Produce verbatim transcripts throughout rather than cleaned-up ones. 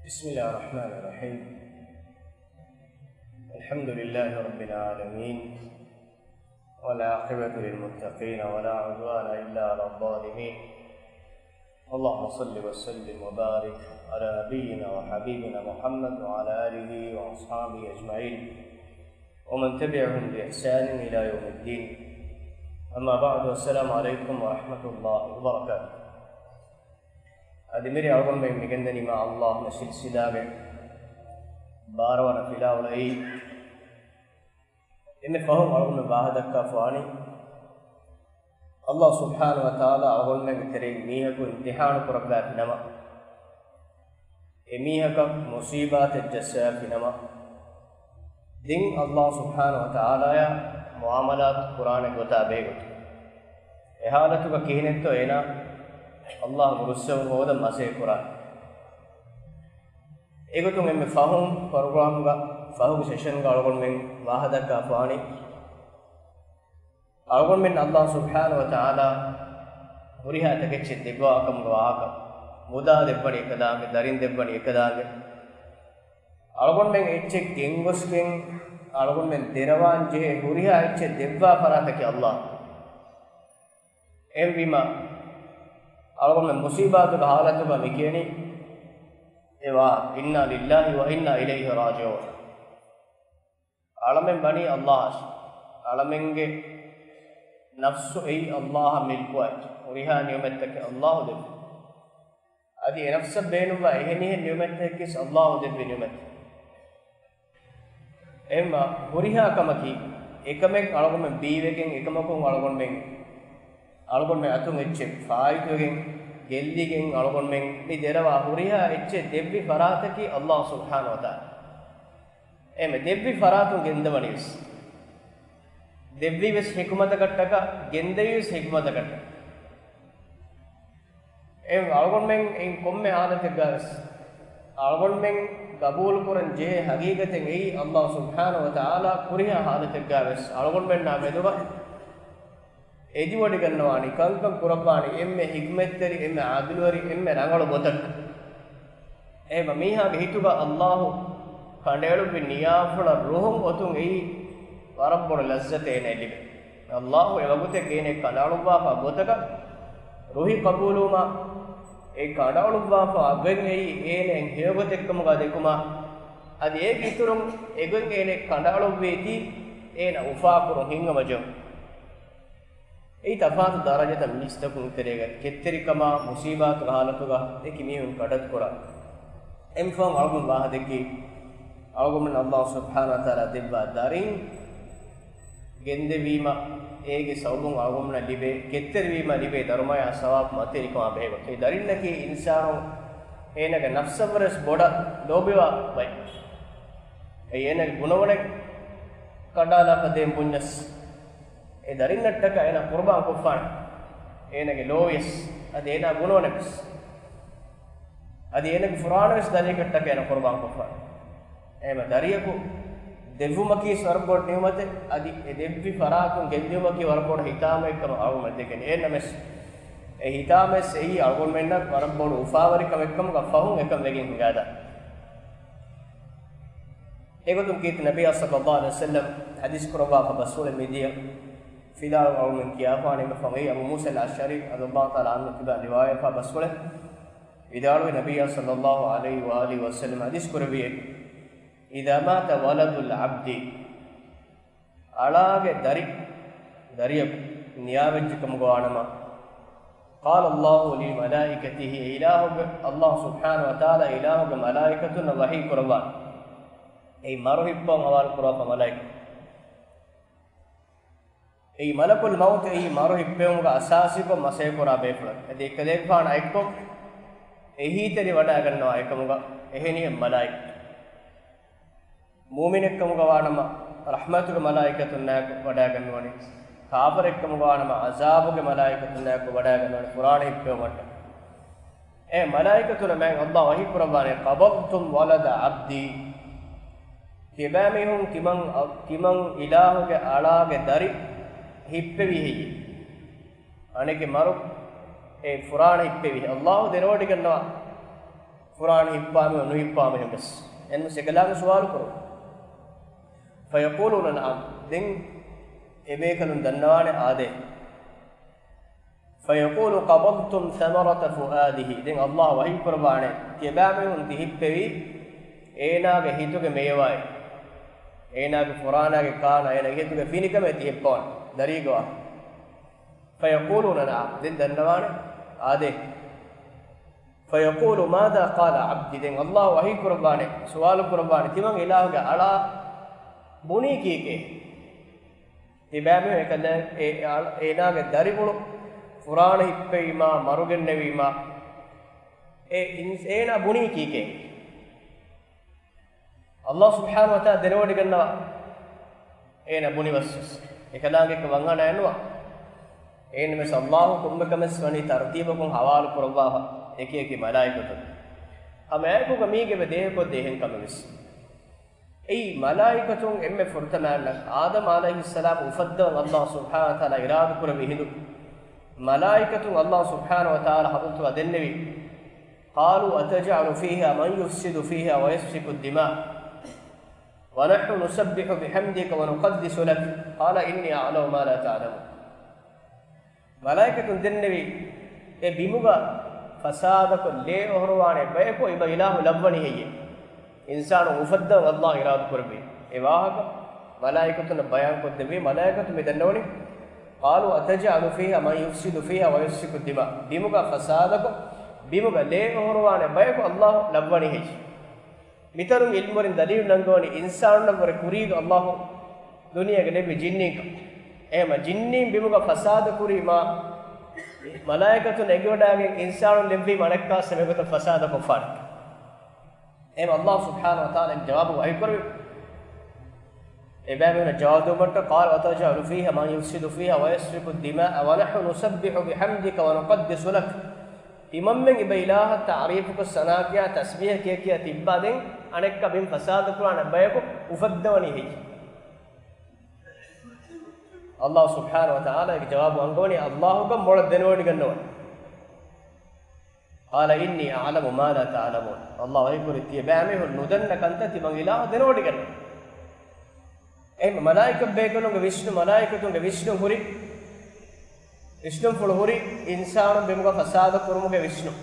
بسم الله الرحمن الرحيم. الحمد لله رب العالمين، والعاقبة للمتقين، ولا عدوان إلا على الظالمين. اللهم صل وسلم وبارك على نبينا وحبيبنا محمد وعلى آله وأصحابه أجمعين، ومن تبعهم بإحسان إلى يوم الدين. أما بعد، السلام عليكم ورحمة الله وبركاته. އަދި މިރޭ އަޅުގަނޑުމެން މިގެންދަނީމާ އައްލާހުގެ ސިލްސިލާގެ ބާރަވަނަ ފިލާވަޅައީ. އެންމެ ފަހުން އަޅުގަނޑުމެން ވާހަކަދައްކާފާނީ، އައްލާހު ސުބްޙާނަހު ވަތަޢާލާ އަޅުގަނޑުމެންގެ ތެރެއިން މީހަކު އިމްތިޙާނު ކުރައްވާފިނަމަ، އެ މީހަކަށް މުޞީބާތެއް ޖައްސަވާފިނަމަ، ދެން އައްލާހު ސުބްޙާނަހު ވަތަޢާލާއާ މުޢާމަލާތު ކުރާނެ ގޮތާ ބެހޭގޮތުން، އެ ޙާލަތުގަ ކިހިނެއްތޯ އޭނާ އައްލާހުގެ ރުއްސެވުން ހޯދަން މަސައްކަތް ކުރާނެ. އެގޮތުން އެންމެ ފަހުން ޕްރޮގްރާމްގަ ފަހުގެ ސެޝަންގަ އަޅުގަނޑުމެން ވާހަކަދައްކާފާނީ، އަޅުގަނޑުމެން އައްލާހު ސުބްޙާނަހު ވަތަޢާލާ ހުރިހާ ތަކެއްޗެއް ދެއްވާކަމުގެ ވާހަކަ، މުދާ ދެއްވަނީ އެކަލާނގެ، ދަރިން ދެއްވަނީ އެކަލާނގެ، އަޅުގަނޑުމެން އެއްޗެއް ގެންގޮސްގެން އަޅުގަނޑުމެން ދެރަވާން ޖެހޭ ހުރިހާ އެއްޗެއް ދެއްވާ ފަރާތަކީ އައްލާހު. އެހެންވީމާ، އަޅުގަނޑުމެން މުޞީބާތުގެ ޙާލަތުގަ މި ކިޔަނީ، އެވާ، إنا لله وإنا إليه راجعون. އަޅަމެން ވަނީ އައްލާހަށް. އަޅަމެންގެ ނަފްސު އެއީ އައްލާހަށް މިލްކުވާ އެއްޗެއް. ހުރިހާ ނިޢުމަތްތަކެއް އައްލާހު ދެއްވި. އަދި އެ ނަފްސަށް ބޭނުންވާ އެހެނިހެން ނިޢުމަތްތަކެއް އައްލާހު ދެއްވި ނިޢުމަތް. އެހެންވާ ހުރިހާ ކަމަކީ، އެކަމެއް އަޅުގަނޑުމެން ބީވެގެން، އެކަމަކުން އަޅުގަނޑުމެން، އަޅުގަނޑުމެން އަތުން އެއްޗެއް ފާއިތުވެގެން، ގެއްލިގެން، އަޅުގަނޑުމެން މި ދެރަވާ ހުރިހާ އެއްޗެއް ދެއްވި ފަރާތަކީ އައްލާހު ސުބްޙާނަހު ވަތަޢާލާ. އެހެންވެ، ދެއްވި ފަރާތުން ގެންދަވަނީވެސް، ދެއްވީވެސް ޙިކުމަތަކަށްޓަކާ، ގެންދެވީވެސް ޙިކުމަތަކަށްޓަކާ. އެ އަޅުގަނޑުމެން އިން ކޮންމެ ޙާލަތެއްގަވެސް، އަޅުގަނޑުމެން ގަބޫލުކުރަން ޖެހޭ ޙަޤީޤަތެއް އެއީ، އައްލާހު ސުބްޙާނަހު ވަތަޢާލާ ހުރިހާ ޙާލަތެއްގަވެސް އަޅުގަނޑުމެންނާ މެދުގަ އެދިވޮޑިގަންނަވާނީ، ކަންކަން ކުރައްވާނީ އެންމެ ޙިކްމަތްތެރި، އެންމެ ޢާދިލުވެރި، އެންމެ ރަނގަޅު ގޮތަށް. އެހެންވީމާ މީހާގެ ހިތުގަ އައްލާހު ކަނޑައެޅުއްވި ނިޔާފުޅަށް ރުހުން އޮތުން އެއީ ވަރަށް ބޮޑު ލައްޒަތެއް އޭނައަށް ލިބޭ. އައްލާހު އެ ވަގުތެއްގަ އޭނަ ކަނޑައަޅުއްވާފާ ގޮތަކަށް، ރުހި ޤަބޫލުވުމާ، އެ ކަނޑައަޅުއްވާފާ ގޮތް އެއީ އޭނައަށް ހެޔޮގޮތެއްކަމުގަ ދެކުމާ، އަދި އޭގެ އިތުރުން އެގޮތް އޭނަ ކަނޑައަޅުއްވީތީ އޭނަ އުފާކުރުން ހިނގަމަޖެހުން. އެއީ ތަފާތު ދަރަޖަތައް މީސްތަކުން ތެރޭގަ ކެތްތެރިކަމާ މުޞީބާތުގެ ޙާލަތުގަ އެކި މީހުން ކަނޑައަތުކުރާ. އެމިފަހުން އަޅުގަނޑު ވާހަކަދެއްކީ، އަޅުގަނޑުމެން އައްލާހު ސުބްޙާނަހު ވަތަޢާލާ ދެއްވާ ދަރިން ގެންދެވީމަ، އޭގެ ސަބަބުން އަޅުގަނޑުމެންނަށް ލިބޭ، ކެތްތެރިވީމަ ލިބޭ ދަރުމަޔާ ސަވާބު މަތިވެރިކަމާ ބެހޭގޮތުން. އެ ދަރިންނަކީ އިންސާނު އޭނަގެ ނަފްސަށްވުރެސް ބޮޑަށް ލޯބިވާ ބައެއް. އެއީ އޭނަގެ ގުނަވަނެއް ކަނޑާލާފަ ދޭން ބުންޏަސް، އެ ދަރިންނަށްޓަކާ އޭނާ ޤުރުބާން ކޮށްފާނެ. އޭނަގެ ލޯވިޔަސް، އަދި އޭނާ ގުނަވަނެއްވެސް، އަދި އޭނަގެ ފުރާނަވެސް ދަރިޔަކަށްޓަކާ އޭނާ ޤުރުބާން ކޮށްފާނެ. އެހެންވެ ދަރިޔަކު ދެއްވުމަކީ ވަރަށް ބޮޑު ނިޢުމަތެއް، އަދި އެ ދެއްވި ފަރާތުން ގެންދިއުމަކީ ވަރަށް ބޮޑު ހިތާމައެއްކަމަށް އަޅުގަނޑު ދެކެން. އެހެންނަމަވެސް، އެ ހިތާމަވެސް އެއީ އަޅުގަނޑުމެންނަށް ވަރަށް ބޮޑު އުފާވެރިކަމެއްކަމުގަ ފަހުން އެކަން ވެގެން ހިނގާދާ. އެގޮތުން ކީރިތި ނަބިއްޔާ ޞައްލައްލާހު ޢަލައިހި ވަސައްލަމް ޙަދީޘް ކުރައްވާފަ ބަސްފުޅެއް މިދިޔަ ފިލާވަޅު އަޅުގަނޑުމެން ކިޔާފާނެ. އެންމެ ފަހުން އަބޫ މޫސާ އަލް އަޝްޢަރީ ރަޟިޔައްލާހު ތަޢާލާ ޢަންހު ކިބާ ރިވާޔަތްވާ ބަސްފުޅެއް ވިދާޅުވި، ނަބިއްޔާ ޞައްލައްލާހު ޢަލައިހި ވައާލިހި ވަސައްލަމް ޙަދީޘް ކުރެއްވިއޭ، إذا مات ولد العبد، އަޅާގެ ދަރި، ދަރިޔަކު ނިޔާވެއްޖެ ކަމުގަ ވާނަމަ، قال الله لملائكته، އެ އިލާހުގެ، އައްލާހު ސުބްޙާނަހު ވަތަޢާލާ އިލާހުގެ މަލާއިކަތުންނަށް ވަޙީ ކުރައްވާނެ. އެއީ މަރު ހިއްޕަވަން ޙަވާލު ކުރައްވާ މަލާއިކަތުން. އެއީ މަލަކުލް މައުތު، އެއީ މަރު ހިއްޕެވުމުގަ އަސާސީކޮށް މަސައްކަތް ކުރާ ބޭފުޅެއް. އަދި އެކަލޭގެފާނާ އެއްކޮށް އެހީތެރިވަޑައިގަންނަވާ އެކަމުގަ އެހެނިހެން މަލާއިކަ. މުއުމިނެއްކަމުގަ ވާނަމަ، ރަޙްމަތުގެ މަލާއިކަތުންނާއެކު ވަޑައިގަންނަވަނީ. ކާފަރެއްކަމުގަ ވާނަމަ، ޢަޒާބުގެ މަލާއިކަތުންނާއެކު ވަޑައިގަންނަވަނީ، ފުރާނަ ހިއްޕެވުމަށްޓަކާ. އެ މަލާއިކަތުންނަށް މާތް އައްލާހު ވަޙީ ކުރައްވާނެ، قبضتم ولد عبدي. ތިބާމީހުން ތިމަން، ތިމަން އިލާހުގެ އަޅާގެ ދަރި ހިއްޕެވީ ހެއްޔޭ؟ އަނެކެ މަރު އެ ފުރާނަ ހިއްޕެވީ. އައްލާހު ދެރަވަޑިގަންނަވާ ފުރާނަ ހިއްޕާމެހެން ނުހިއްޕާމެހެން ވެސް. އެންމެ އެކަލާނގެ ސުވާލު ކުރުން. فيقولون نعم. ދެން އެބޭކަލުން ދަންނަވާނެ އާދޭ. فيقول قبضتم ثمرة فؤاده. ދެން ﷲ ވަޙީ ކުރައްވާނެ، ތިޔަބައިމީހުން ތި ހިއްޕެވީ އޭނާގެ ހިތުގެ މޭވާއެއް. އޭނާގެ ފުރާނާގެ ކާނާ، އޭނާގެ ހިތުގެ ފިނިކަމެއް ތި ހިއްޕަވާނެ. ދަރީގަ ވާ. فيقولون نعم. ދެން ދަންނަވާނެ އާދޭ. فيقول ماذا قال عبدي؟ ދެން ﷲ ވަޙީ ކުރައްވާނެ، ސުވާލު ކުރައްވާނެ، ތިމަން އިލާހުގެ އަޅާ ބުނީ ކީކޭ؟ ތިބާމެ އެކަލަ-، އެ-، އޭނާގެ ދަރިފުޅު ފުރާނަ ހިއްޕެވީމާ، މަރުގެންނެވީމާ، އެ އިންސް-، އޭނާ ބުނީ ކީކޭ؟ ﷲ ސުބްޙާނަހޫ ވަތަޢާލާ ދެނެވޮޑިގަންނަވާ. އޭނަ ބުނި ވަސްވަސް. އެކަލާނގެއްކަ ވަންހަނާ ނުވާ. އޭނަމެސް ﷲ ކޮންމެ ކަމެސް ވަނީ ތަރުތީބަކުން ހަވާލު ކުރައްވާފަ އެކި އެކި މަލާއިކަތުން. ހަމައެކުގަ މީގެ ދޭހަކޮށް ދޭހެން ކަމެއް ވެސް. އެއީ މަލާއިކަތުން އެންމެ ފުރަތަމައަށް އާދަމް ޢަލައިހިއްސަލާމް އުފައްދަވަން ﷲ ސުބްޙާނަހޫ ވަތަޢާލާ އިރާދަ ކުރެއްވި ހިނދު، މަލާއިކަތުން ﷲ ސުބްޙާނަހޫ ވަތަޢާލާ ޙަޟްރަތުގަ ދެންނެވި، قالوا أتجعل فيها من يفسد فيها ويسفك الدماء ونحن نسبح بحمدك ونقدس لك قال إني أعلم ما لا تعلمون. މަލާއިކަތުން ދެންނެވި، އެ ބިމުގަ ފަސާދަކޮށް ލޭ އޮހޮރުވާނެ ބަޔަކު އެބަ އިލާހު ލައްވަނީ ހެއްޔޭ؟ އިންސާނުން އުފައްދަވަން ﷲ އިރާދަ ކުރެއްވީ. އެ ވާހަކަ މަލާއިކަތުންނަށް ބަޔާންކޮށްދެއްވީ، މަލާއިކަތުން މި ދަންނަވަނީ، قالوا أتجعل فيها من يفسد فيها ويسفك الدماء. ބިމުގަ ފަސާދަކޮށް، ބިމުގަ ލޭ އޮހޮރުވާނެ ބަޔަކު ﷲ ލައްވަނީ ހެއްޔޭ؟ މިތަރުން ޢިލްމުވެރިން ދަލީލު ނަންގަވަނީ އިންސާނުންނަށްވުރެ ކުރީގަ ﷲ ދުނިޔޭގަ ލެއްވި ޖިންނީންކަން. އެހެމަ ޖިންނީން ބިމުގަ ފަސާދަ ކުރީމާ، މަލާއިކަތުން އެނގިވަޑައިގެން އިންސާނުން ލެއްވީމަ އަނެއްކާސް އެގޮތަށް ފަސާދަ ކޮށްފާނެ. އެހެމަ ﷲ ސުބްޙާނަހޫ ވަތަޢާލާ އެ ޖަވާބު ވަޙީ ކުރެއްވި. އެބައިމީހުންނަށް ޖަވާބު ދެއްވުމަށްޓަކާ، قال أتجعل فيها من يفسد فيها ويسفك الدماء ونحن نسبح بحمدك ونقدس لك. ތިމަންމެން އެބަ އިލާހަށް ތަޢުރީފުކޮށް ސަނާ ކިޔާ ތަސްބީޙަ ކިޔަ ކިޔާ ތިއްބާ ދެން އަނެއްކާ ބިން ފަސާދަ ކުރާނެ ބަޔަކު އުފައްދަވަނީ ހެއްޔޭ؟ ﷲ ސުބްޙާނަހޫ ވަތަޢާލާ އޭގެ ޖަވާބު އަންގަވަނީ ﷲ ގަ މޮޅަށް ދެނެވޮޑިގަންނަވަނީ. قال إني أعلم ما لا تعلمون. ﷲ ވަޙީކުރީ ތިޔަބައިމީހުން ނުދަންނަ ކަންތައް ތިމަން އިލާހު ދެނެވޮޑިގަންނަވަނީ. އެހެން މަލާއިކަތް ބޭކަލުންގެ ވިސްނު، މަލާއިކަތުންގެ ވިސްނުން ހުރި، ވިސްނުންފުޅު ހުރި އިންސާނުން ބިމުގަ ފަސާދަ ކުރުމުގެ ވިސްނުން.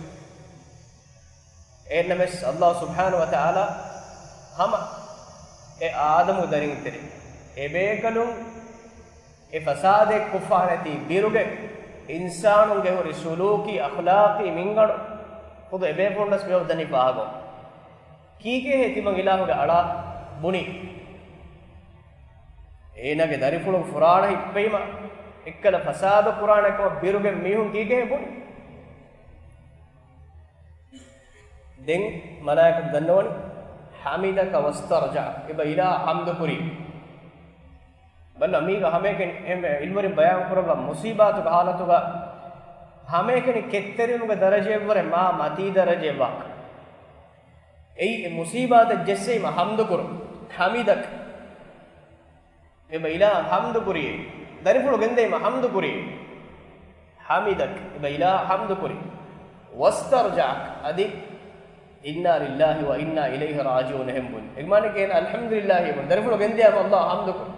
އެހެންނަމަވެސް ﷲ ސުބްޙާނަހޫ ވަތަޢާލާ ހަމަ އެ އާދަމު ދަރިން ތެރޭ އެބޭކަލުން އެ ފަސާދައެއް ކޮށްފާނެތީ ބިރުގެ އިންސާނުންގެ ހުރި ސުލޫކީ، އަޚްލާޤީ މިންގަނޑު ޚުދު އެބޭފުޅުންނަސް މިއޮތް ދަނީ ފާހަގަ. ކީކޭހޭ ތިމަން އިލާހުގެ އަޅާ ބުނީ؟ އޭނާގެ ދަރިފުޅު ފުރާނަ ހިއްޕެވީމަ އެއްކަލަ ފަސާދަ ކުރާނެ ކަމަށް ބިރުގެ މީހުން ކީކޭހޭ ބުނީ؟ ދެން މަލާއިކަތު ދަންނަވަނީ، حمدك واسترجعك، އެބަ އިލާހަށް ޙަމްދު ކުރީ. ބަލަ މީގަ ހަމައެކަނި އެންމެ ޢިލްމުވެރިން ބަޔާން ކުރައްވާ މުޞީބާތުގެ ޙާލަތުގަ ހަމައެކަނި ކެތްތެރިވުމުގެ ދަރަޖައެއްވުރެ މާ މަތީ ދަރަޖައެއް ވާކަން. އެއީ އެ މުޞީބާތަށް ޖެއްސެވީމަ ޙަމްދު ކުރުން. حمدك. އެބަ އިލާހަށް ޙަމްދު ކުރިއޭ. ދަރިފުޅު ގެންދެވީމަ ޙަމްދު ކުރިއޭ. حمدك، އެބަ އިލާހަށް ޙަމްދު ކުރި. واسترجعك، އަދި إنا لله وإنا إليه راجعون އެހެން ބުނި. އެގެ މާނައަކީ އޭނަ الحمد لله ބުނި. ދަރިފުޅު ގެންދިޔާމަ ﷲ ޙަމްދު ކުރި.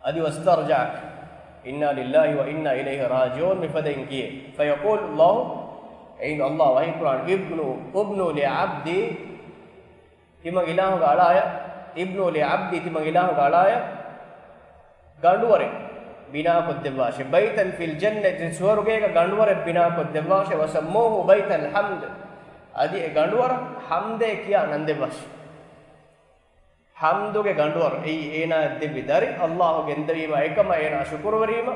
އަދި واسترجعك، إنا لله وإنا إليه راجعون މިފަދައިން ކިޔޭ. فيقول الله، އެއިން ﷲ ވަޙީ ކުރާނެ، ابنوا، ابنوا لعبدي، ތިމަން އިލާހުގެ އަޅާޔަށް، ابنوا لعبدي، ތިމަން އިލާހުގެ އަޅާޔަށް ގަނޑުވަރެއް ބިނާކޮށްދެއްވާށޭ. بيتا في الجنة، ސުވަރުގޭގަ ގަނޑުވަރެއް ބިނާކޮށްދެއްވާށޭ. وسموه بيت الحمد، އަދި އެ ގަނޑުވަރަށް ޙަމްދޭ ކިޔާ ނަންދެއްވާށޭ. ޙަމްދުގެ ގަނޑުވަރު، އެއީ އޭނާއަށް ދެއްވި ދަރި ﷲ ގެންދެވީމަ އެކަމަށް އޭނާ ޝުކުރުވެރީމަ،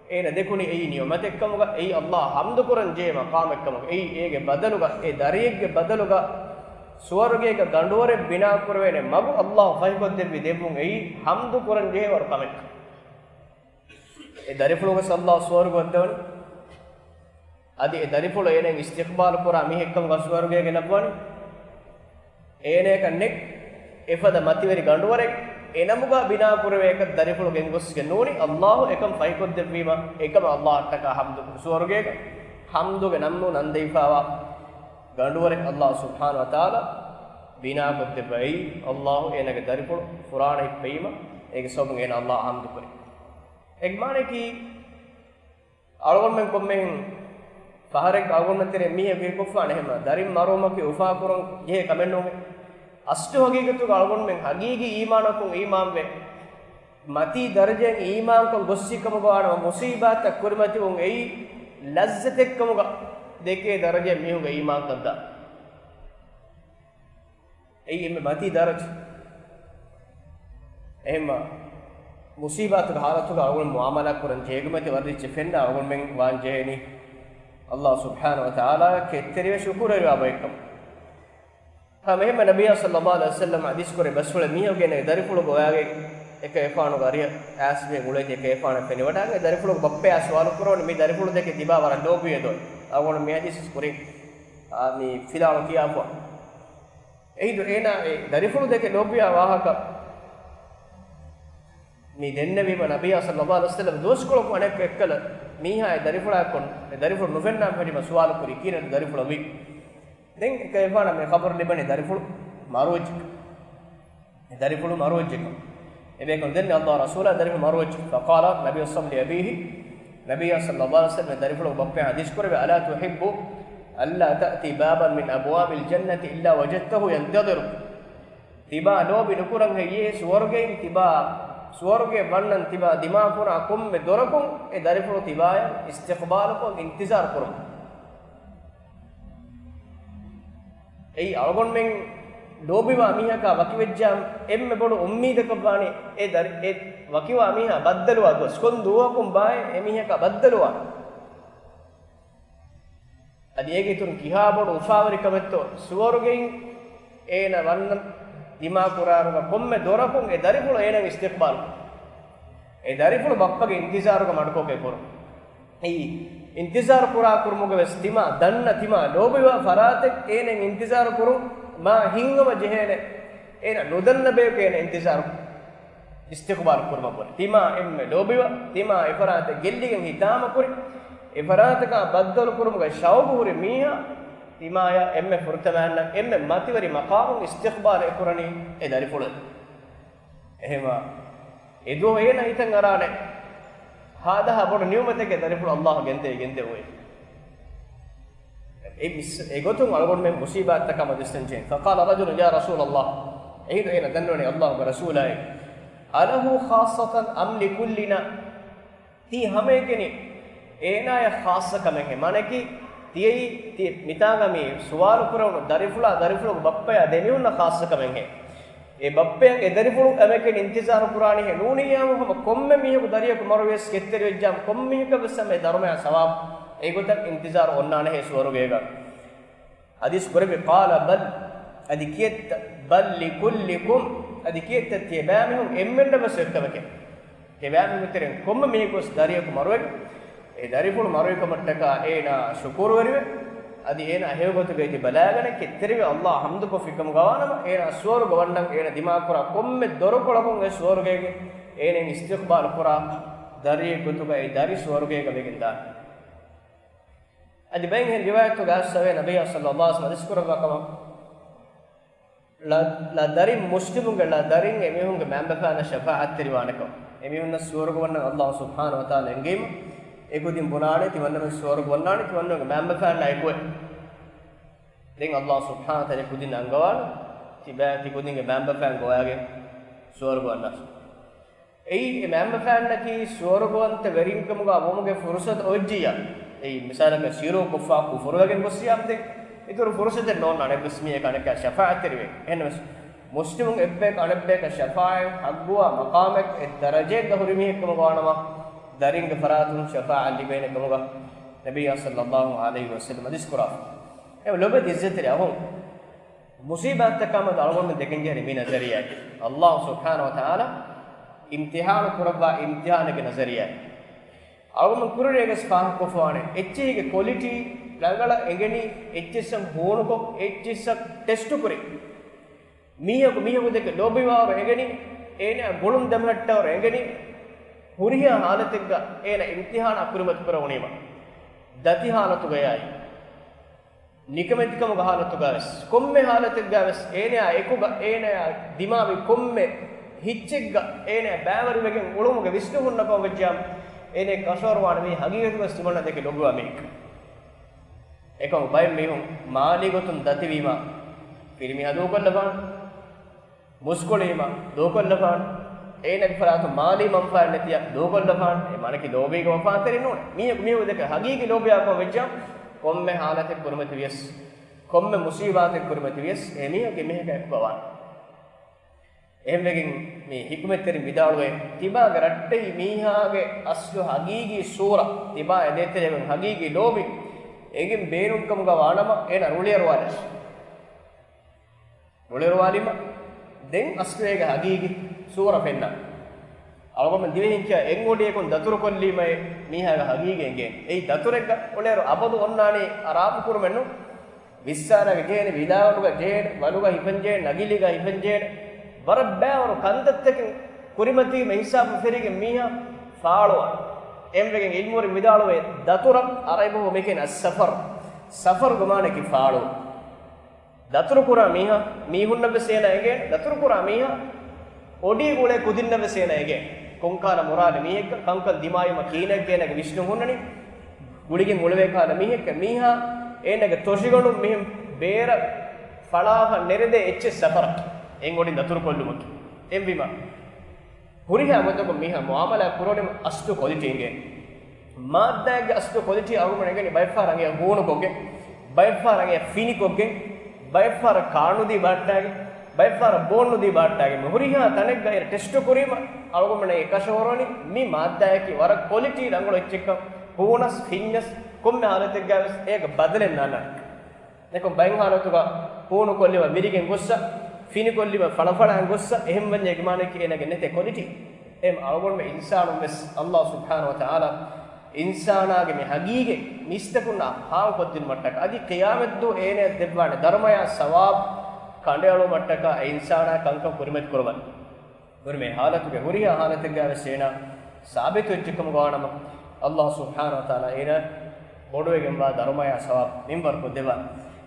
އޭނަ ދެކުނި އެއީ ނިޢުމަތެއްކަމުގަ، އެއީ ﷲ ޙަމްދުކުރަން ޖެހޭ މަޤާމެއްކަމުގަ، އެއީ އޭގެ ބަދަލުގަ، އެ ދަރިއެއްގެ ބަދަލުގަ ސުވަރުގޭގަ ގަނޑުވަރެއް ބިނާކުރެވޭނެ މަގު ﷲ ފަހިކޮށްދެއްވި ދެއްވުން އެއީ ޙަމްދުކުރަން ޖެހޭވަރު ކަމެއް. އެ ދަރިފުޅުގެ ﷲ ސުވަރުގެ ވައްދަވަނީ. އަދި އެ ދަރިފުޅު އޭނައަށް އިސްތިޤްބާލު ކުރާ މީހެއްކަމުގަ ސުވަރުގޭގެ ލައްވަނީ. އޭނަޔަކަށް ނެތް އެފަދަ މަތިވެރި ގަނޑުވަރެއް އެނަމުގަ ބިނާކުރެވޭކަށް ދަރިފުޅު ގެންގޮސްގެން ނޫނީ، ﷲ އެކަން ފަހިކޮށްދެއްވީމަ، އެކަމަށް ﷲ އަށްޓަކާ ޙަމްދު ކުރު. ސުވަރުގޭގަ ޙަމްދުގެ ނަންމޫ ނަންދެވިފާވާ ގަނޑުވަރެއް ﷲ ސުބްޙާނަހޫ ވަތަޢާލާ ބިނާކޮށްދެއްވައި، ﷲ އޭނާގެ ދަރިފުޅު ފުރާނައަށް ފެއްވީމަ، އޭގެ ސަބަބުން އޭނާ ﷲ އަށް ޙަމްދުކުރި. އޭގެ މާނައަކީ، އަޅުގަނޑުމެން ކޮންމެހެން ފަހަރެއް އަޅުގަނޑުމެން ތެރޭ މީހަކު ހިތްކޮށްފާނެ އެހެންމަ ދަރިން މަރުވުމަކީ އުފާކުރަން ޖެހޭ ކަމެއް ނޫން. އަސްލު ހަގީގަތުގަ އަޅުގަނޑުމެން ހަގީގީ އީމާނަކުން އީމާންވެ، މަތީ ދަރަޖައިން އީމާންކަން ގޮއްސި ކަމުގަ ވާނަމަ، މުޞީބާތައް ކުރިމަތިވުން އެއީ ލައްޒަތެއްކަމުގަ ދެކޭ ދަރަޖައެއް މީހުންގެ އީމާންކަން ދާ. އެއީ އެންމެ މަތީ ދަރަޖަ. އެހެންމަ މުޞީބާތުގެ ހާލަތުގަ އަޅުގަނޑު މުޢާމަލާ ކުރަން ޖެހޭގޮތެއް ވަރަށް ރީއްޗެއް ފެންނަ އަޅުގަނޑުމެން ވާން ޖެހޭނީ ﷲ ސުބްޙާނަހޫ ވަތަޢާލާއަށް ކެތްތެރިވެ ޝުކުރުވެރިވާ ބައެއްކަމަށް. ހަމަ އެހެންމަ ނަބިއްޔާ ޞައްލައްލާހު ޢަލައިހި ވަސައްލަމަ ޙަދީޘް ކުރޭ ބަސްފުޅެއް މީހަކު އޭނާގެ ދަރިފުޅުގެ ވައިގައި އެކަލޭގެފާނުގެ އަރިހަށް އައިސް މި އުޅޭތީ އެކަލޭގެފާނަށް ފެނިވަޑައިގެން ދަރިފުޅުގެ ބައްޕަޔާ ސުވާލު ކުރަވަނީ މި ދަރިފުޅު ދެކެ ތިބާ ވަރަށް ލޯބިވޭ ދޯ؟ އަޅުގަނޑު މި ޙަދީޘް ކުރިން އާ، މި ފިލާވަޅު ކިޔާފަ. އެހިނދު އޭނާ އެ ދަރިފުޅު ދެކެ ލޯބިވާ ވާހަކަ މި ދެންނެވީމަ ނަބިއްޔާ ޞައްލައްލާހު ޢަލައިހި ވަސައްލަމަ ދުވަސްކޮޅަކު އަނެއްކޮށް އެއްކަލަ މީހާ އެ ދަރިފުޅާއެކު އެ ދަރިފުޅު ނުފެންނާން ފެނިމަ ސުވާލު ކުރި ކީރެން ދަރިފުޅަށް ވީ. ދެން އެކަލޭގެފާނަށް މި ޚަބަރު ލިބެނީ ދަރިފުޅު މަރުވެއްޖެ. އެ ދަރިފުޅު މަރުވެއްޖެކަން. އެބޭކަލުން ދެން ﷲ ރަސޫލާ ދަރިފުޅު މަރުވެއްޖެ. فقال النبي صلى الله عليه وسلم لأبيه، ނަބިއްޔާ ޞައްލައްލާހު ޢަލައިހި ވަސައްލަމަ ދަރިފުޅު ބައްޕަޔާ ޙަދީޘް ކުރެވޭ، ألا تحب ألا تأتي بابا من أبواب الجنة إلا وجدته ينتظرك؟ ތިބާ ލޯބި ނުކުރަން ހެއްޔޭ ސުވަރުގެއިން ތިބާ، ސުވަރުގެ ވަންނަން ތިބާ ދިމާކުރާ ކޮންމެ ދޮރަކުން އެ ދަރިފުޅު ތިބާޔަށް އިސްތިޤްބާލުކޮށް އިންތިޒާރު ކުރުން. އެއީ އަޅުގަނޑުމެން ލޯބިވާ މީހަކާ ވަކިވެއްޖާ އެންމެ ބޮޑު އުއްމީދަކަށް ވާނީ އެ ދަރި-، އެ ވަކިވާ މީހާ ބައްދަލުވާ ދުވަސް. ކޮން ދުވަހަކުން ބާއޭ އެ މީހަކާ ބައްދަލުވާނީ؟ އަދި އޭގެ އިތުރުން ކިހާ ބޮޑު އުފާވެރިކަމެއްތޯ ސުވަރުގެއިން އޭނަ ވަންނަން ދިމާކުރާރުގަ ކޮންމެ ދޮރަކުން އެ ދަރިފުޅު އޭނަ އިސްތިޤްބާލު. އެ ދަރިފުޅު ބައްޕަގެ އިންތިޒާރުގަ މަޑުކޮށްގެ ކުރުން. އެއީ، އިންތިޒާރު ކުރާ ކުރުމުގަ ވެސް ތިމާ ދަންނަ، ތިމާ ލޯބިވާ ފަރާތެއް އޭނަ އިންތިޒާރު ކުރުން މާ ހިތްހަމަ ޖެހޭނެ. އޭނަ ނުދަންނަ ބަޔަކު އޭނަ އިންތިޒާރު އިސްތިޤްބާލު ކުރުމަށް ބުނި. ތިމާ އެންމެ ލޯބިވާ، ތިމާ އެފަރާތަށް ގެއްލިގެން ހިތާމަ ކުރި، އެފަރާތަކާ ބައްދަލު ކުރުމުގަ ޝައުގު ހުރި މީހާ، ތިމާޔަށް އެންމެ ފުރަތަމައިންނަށް އެންމެ މަތިވެރި މަޤާމުން އިސްތިޤްބާލު އެކުރަނީ އެ ދަރިފުޅެއް. އެހެންވާ، އެދުވަހު އޭނަ ހިތަށް އަރާނެ ހާދަހާ ބޮޑު ނިޢުމަތެއްގެ ދަރިފުޅު ﷲ ގެންދޭ، ގެންދެވުވޭ. އެ މިސް-، އެގޮތުން އަޅުގަނޑުމެން މުޞީބާތްތަކާ މަދުސްތަން ޖެހެން. فقال رجل يا رسول الله، އެހިނދު އޭނަ ދަންނަވަނީ ﷲ ގެ ރަސޫލާއޭ، أله خاصة أم لكلنا؟ ތީ ހަމައެކަނި އޭނާޔަށް ޚާއްޞަ ކަމެއްހޭ؟ މާނައަކީ، ތިޔައީ، ތި މިތާނގަ މި ސުވާލު ކުރެވުނު ދަރިފުޅާ، ދަރިފުޅުގެ ބައްޕަޔާ ދެމީހުންނަށް ޚާއްޞަ ކަމެއްހޭ؟ އެ ބައްޕައަށް އެ ދަރިފުޅު އަމެކެން އިންތިޒާރު ކުރާނީހޭ؟ ނޫނިއްޔާމު ހަމަ ކޮންމެ މީހަކު ދަރިޔަކު މަރުވިޔަސް ކެތްތެރިވެއްޖާމު ކޮންމީހަކަށް ވެސް ހަމަ އެ ދަރުމަޔާ ސަވާބު އެގޮތަށް އިންތިޒާރު އޮންނާނެހޭ ސުވަރުގޭގަ. ޙަދީޘް ކުރެއްވި، قال بل، އަދި ކިއެއްތަ، بل لكلكم، އަދި ކިއެއްތަ ތިޔަބައިމީހުން އެންމެންނަށް ވެސް އޮތްކަމެކޭ. ތިޔަބައިމީހުންގެ ތެރެއިން ކޮންމެ މީހަކު ވެސް ދަރިޔަކު މަރުވެގެން އެ ދަރިފުޅު މަރުވިކަމަށްޓަކާ އޭނާ ޝުކުރުވެރިވެ، އަދި އޭނާ ހެޔޮގޮތުގައި ތި ބަލާގަނެ ކެތްތެރިވެ ﷲ އަށް ޙަމްދުކޮށްފިކަމުގަވާނަމަ، އޭނާ ސުވަރުގެ ވަންނަން އޭނާ ދިމާކުރާ ކޮންމެ ދޮރުކޮޅަކުން އެ ސުވަރުގޭގެ އޭނައިން އިސްތިޤްބާލު ކުރާ ދަރިއެއް ގޮތުގައި ދަރި ސުވަރުގޭގަ ވެގެންދާނެ. އަދި ބައެއް ރިވާޔަތުގަ އައިސްފަވޭ ނަބިއްޔާ ޞައްލައްލާހު ޢަލައިހި ވަސައްލަމަ ޙަދީޘް ކުރައްވާ ކަމަށް، ލަ، ލަދަރިން މުސްލިމުންގެ ލަދަރިން އެމީހުންގެ މައިންބަފައިންނަށް ޝަފާޢަތްތެރިވާނެކަން. އެމީހުންނަށް ސުވަރުގެ ވަންނަން ﷲ ސުބްޙާނަހޫ ވަތަޢާލާ އެންގެވީމަ، އެކުދިން ބުނާނެ، ތިމަންނަމެން ސުވަރުގެ ވަންނާނެ، ތިމަންނަމެންގެ މައިންބަފައިންނާ އެކުވެ. ދެން ﷲ ސުބްޙާނަހޫ ވަތަޢާލާ ކުދިން އަންގަވާނެ، ތިބާ، ތި ކުދިންގެ މައިންބަފައިން ގޮވައިގެން ސުވަރުގެ ވަންނާށޭ. އެއީ އެ މައިންބަފައިންނަކީ ސުވަރުގެވަންތަ ވެރިންކަމުގަ ވުމުގެ ފުރުޞަތު އޮތްޖިއްޔާ. އެއީ މިސާލަކަށް ޝިރުކު ކޮށްފާ ކުފުރުވެގެން ގޮއްސިޔާމު ދެން އިތުރު ފުރުޞަތެއް ނޯންނާނެ އެއްވެސް މީހަކަށް އަނެއްކާ ޝަފާޢަތްތެރިވެ. އެހެންނަމަވެސް، މުސްލިމުން އެއްބަޔަކު އަނެއްބަޔަކަށް ޝަފާޢަތް ޙައްޤުވާ މަޤާމެއް އެއް ދަރަޖައެއްގަ ހުރި މީހެއްކަމުގަ ވާނަމަ، ދަރިންގެ ފަރާތުން ޝަފާޢަތް ލިބޭނެ ކަމުގަ ނަބިއްޔާ ޞައްލައްލާހު ޢަލައިހި ވަސައްލަމަ ޙަދީޘް ކުރާފަ. އެ ލޮބެތި ޢިއްޒަތްތެރި އަޚުން، މުޞީބާތްތަކާމެދު އަޅުގަނޑުމެން ދެކެންޖެހޭނީ މި ނަޒަރިއްޔާއަކީ، ﷲ ސުބްޙާނަހޫ ވަތަޢާލާ އިމްތިޙާނު ކުރައްވާ އިމްތިޙާނެއްގެ ނަޒަރިއްޔާއެއް. އަޅުގަނޑުމެން ކުރިއަރިއަށް ވެސް ފާހަގަކޮށްފަވާނެ، އެއްޗެހީގެ ކޮލިޓީ ރަނގަޅަށް އެނގެނީ، އެއްޗިއްސަށް ހޫނުކޮށް، އެއްޗިއްސަށް ޓެސްޓުކުރި، މީހަކު މީހަކު ދެކެ ލޯބިވާވަރު އެނގެނީ، އޭނާ ގުޅުން ދެމެހައްޓަވަރު އެނގެނީ، ހުރިހާ ޙާލަތެއްގަ އޭނާ އިމްތިޙާނާ ކުރިމަތި ކުރެވުނީމަ، ދަތި ޙާލަތުގަޔާއި. ނިކަމެތިކަމުގެ ހާލަތުގަވެސް، ކޮންމެ ހާލަތެއްގަވެސް އޭނަޔާ އެކުގަ، އޭނަޔާ ދިމާވި ކޮންމެ ހިއްޗެއްގަ އޭނަޔާ ބައިވެރިވެގެން އުޅުމުގެ ވިސްނުން ހުންނަކަމަށް ވެއްޖާމަ، އޭނަ ކަށަވަރުވާނެ މީ ހަގީގަތުގަވެސް ތިމަންނަ ދެކެ ލޯބިވާ މީހެއް. އެކަމު ބައެއް މީހުން މާލީ ގޮތުން ދަތިވީމަ، ފިރިމީހާ ދޫކޮށްލަފާނެ، މުސްކުޅީމަ ދޫކޮށްލަފާނެ، އޭނަގެ ފަރާތުން މާލީ މަންފާއެއް ނެތިޔާ ދޫކޮށްލަފާނެ. އެ މާނައަކީ ލޯބީގެ ވަފާތެރި ނޫން. މީހަކު މީހަކު ދެކެ ހަގީގީ ލޯބިވާކަމަށް ވެއްޖާ، ކޮންމެ ހާލަތެއް ކުރިމަތިވިޔަސް، ކޮންމެ މުސީބާތެއް ކުރިމަތިވިޔަސް، އެ މީހަކީ މީހަކާ އެކުގަވާނެ. އެހެންވެގެން މި ޙިކުމަތްތެރިން ވިދާޅުވޭ، ތިބާގެ ރައްޓެހި މީހާގެ އަސްލު ހަގީގީ ސޫރަ، ތިބާ އެދޭތެރޭގެ ހަގީގީ ލޯބި އެނގެން ބޭނުންކަމުގަ ވާނަމަ، އޭނަ ރުޅިއަރުވާލަސް. ރުޅިއަރުވާލީމަ، ދެން އަސްލު އޭގެ ހަގީގީ ސޫރަ ފެންނާ. އަޅުގަނޑު ދިވެހިން ކިޔާ އެއްއޮޑިއަކުން ދަތުރުކޮށްލީމައޭ މީހާގެ ހަގީގީ އެނގޭނެ. އެއީ ދަތުރެއްގަ އުޅޭއިރު އަބަދު އޮންނާނީ އަރާމު ކުރުމެއް ނޫން. ވިއްސާރާގަ ޖެހޭނެ، ވިލާގަނޑުގަ ޖެހޭނެ، ވަލުގަ ހިފަން ޖެހޭނެ، ނަގިލީގަ ހިފަން ޖެހޭނެ. ވަރަށް ބައިވަރު ކަންތައްތަކެއް ކުރިމަތީމަ ހިސާބު ފެށިގެން މީހާ ފާޅުވާނެ. އެހެންވެގެން ޢިލްމުވެރިން ވިދާޅުވޭ، ދަތުރަށް ޢަރަބި ބަހުގަ މި ކިޔަނީ އައްސަފަރު. ސަފަރުގެ މާނައަކީ ފާޅުވުން. ދަތުރު ކުރާ މީހާ، މީހުންނަށް ވެސް އޭނަ އެނގޭނެ، ދަތުރު ކުރާ މީހާ، އޮޑީގަ އުޅޭ ކުދިންނަށް ވެސް އޭނަ އެނގޭނެ. ކޮންކަހަލަ މުރާލި މީހެއްކަން، ކަންކަން ދިމާވީމަ ކިހިނެއްގެ އޭނަގެ ވިސްނުން ހުންނަނީ، ގުޅިގެން އުޅެވޭ ކަހަލަ މީހެއްކަން، މީހާ އޭނަގެ ތޮށިގަނޑުން މިހެން ބޭރަށް ފަޅާފަ ނެރެދޭ އެއްޗެއް ސަފަރަކީ. އެއްއޮޑިން ދަތުރު ކޮށްލުމަކީ. އެހެންވީމަ، ހުރިހާ ގޮތަކުން މީހާ މުއާމަލާތް ކުރަނީމަ އަސްލު ކޮލިޓީ އެނގޭނެ. މާއްދާއެއްގެ އަސްލު ކޮލިޓީ އަޅުގަނޑު އެނގެނީ ބައެއްފަހަރަށް އަނގަޔަށް ހޫނުކޮށްގެން، ބައެއްފަހަރަށް އަނގަޔަށް ފިނިކޮށްގެން، ބައެއްފަހަރަށް ކާނުދީ ބަހައްޓާގެން، ބައެއްފަހަރަށް ބޯންނުދީ ބަހައްޓާގެން. މި ހުރިހާ ތަނެއްގަ އޭރު ޓެސްޓު ކުރީމަ އަޅުގަނޑުމެންނަށް އެ ކަށަވަރުވަނީ މި މާއްދާއަކީ ވަރަށް ކޮލިޓީ ރަނގަޅު އެއްޗެއްކަން. ހޫނަސް، ފިންޏަސް، ކޮންމެ ހާލަތެއްގަވެސް އޭގަ ބަދަލެއް ނާންނާނެ. އެކަމް ބައެއް ހާލަތުގަ ހޫނުކޮށްލީމަ ވިރިގެން ގޮއްސަ، ފިނިކޮށްލީމަ ފަޅަފަޅާން ގޮއްސަ، އެހެންވަންޏާ އޭގެ މާނައަކީ އޭނަގެ ނެތޭ ކޮލިޓީ. އެހެން އަޅުގަނޑުމެން އިންސާނުން ވެސް ﷲ ސުބްޙާނަހޫ ވަތަޢާލާ އިންސާނާގެ މި ހަގީގީ މީސްތަކުންނާ ހާމަކޮށްދިނުމަށްޓަކާ އަދި ޤިޔާމަތްދުވަހު އޭނަޔަށް ދެއްވާނެ ދަރުމަޔާ ސަވާބު ކަނޑައެޅުމަށްޓަކާ އެ އިންސާނާ ކަންކަން ކުރިމަތި ކުރުމަށް. ނުވަތަ މި ހާލަތުގެ ހުރިހާ ހާލަތެއްގަވެސް އޭނާ ސާބިތުވެއްޖެކަމުގަ ވާނަމަ، ﷲ ސުބްޙާނަހޫ ވަތަޢާލާ އޭނާ ބޮޑުވެގެންވާ ދަރުމަޔާ ސަވާބު މިންވަރު ކޮށްދެއްވާނެ.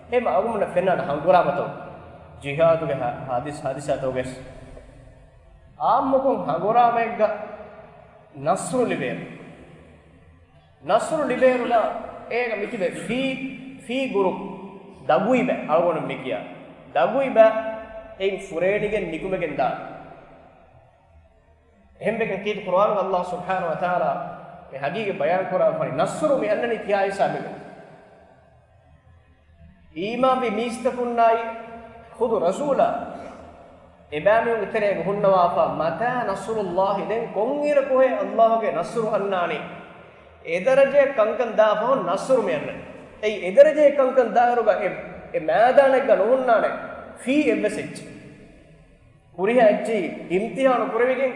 އެހެންވީމަ އަޅުގަނޑުމެންނަށް ފެންނާނެ ހަނގުރާމަތައް ޖިހާދުގެ ހާ-، ހާދިސް-، ހާދިސާތަކުގައި ވެސް. އާއްމުކޮށް ހަނގުރާމައެއްގަ ނަޞްރު ލިބޭ. ނަޞްރު ލިބޭއިރު އޭގަ މިތިބޭ ފީ، ފީ ގުރުޕް، ދަގުއިބަ، އަޅުގަނޑު މި ކިޔާ ދަގުއިބަ އެއިން ފުރޭނިގެން ނިކުމެގެން ދާނެ. އެހެންވެގެން ކީރިތި ޤުރުއާނުގަ ﷲ ސުބްޙާނަހޫ ވަތަޢާލާ މި ހަގީގީ ބަޔާން ކުރާފައި ނަޞްރު މި އަންނަނީ ކިހާ ހިސާބެއްގަ؟ އީމާންވި މީސްތަކުންނާއި ޚުދު ރަސޫލާ އެބައިމީހުންގެ ތެރޭގަ ހުންނަވާފަ، متى نصر الله، ދެން ކޮންއިރަކުހޭ ﷲގެ ނަޞްރު އަންނާނީ؟ އެދަރަޖައަށް ކަންކަން ދާފަހުން ނަޞްރު މި އަންނަނީ. އެއީ އެދަރަޖައަށް ކަންކަން ދާއިރުގަ އެ، އެ މައިދާނެއްގަ ނުހުންނާނެ ފީ އެއްވެސް އެއްޗެއް. ހުރިހާ އެއްޗެއް އިމްތިޙާނު ކުރެވިގެން،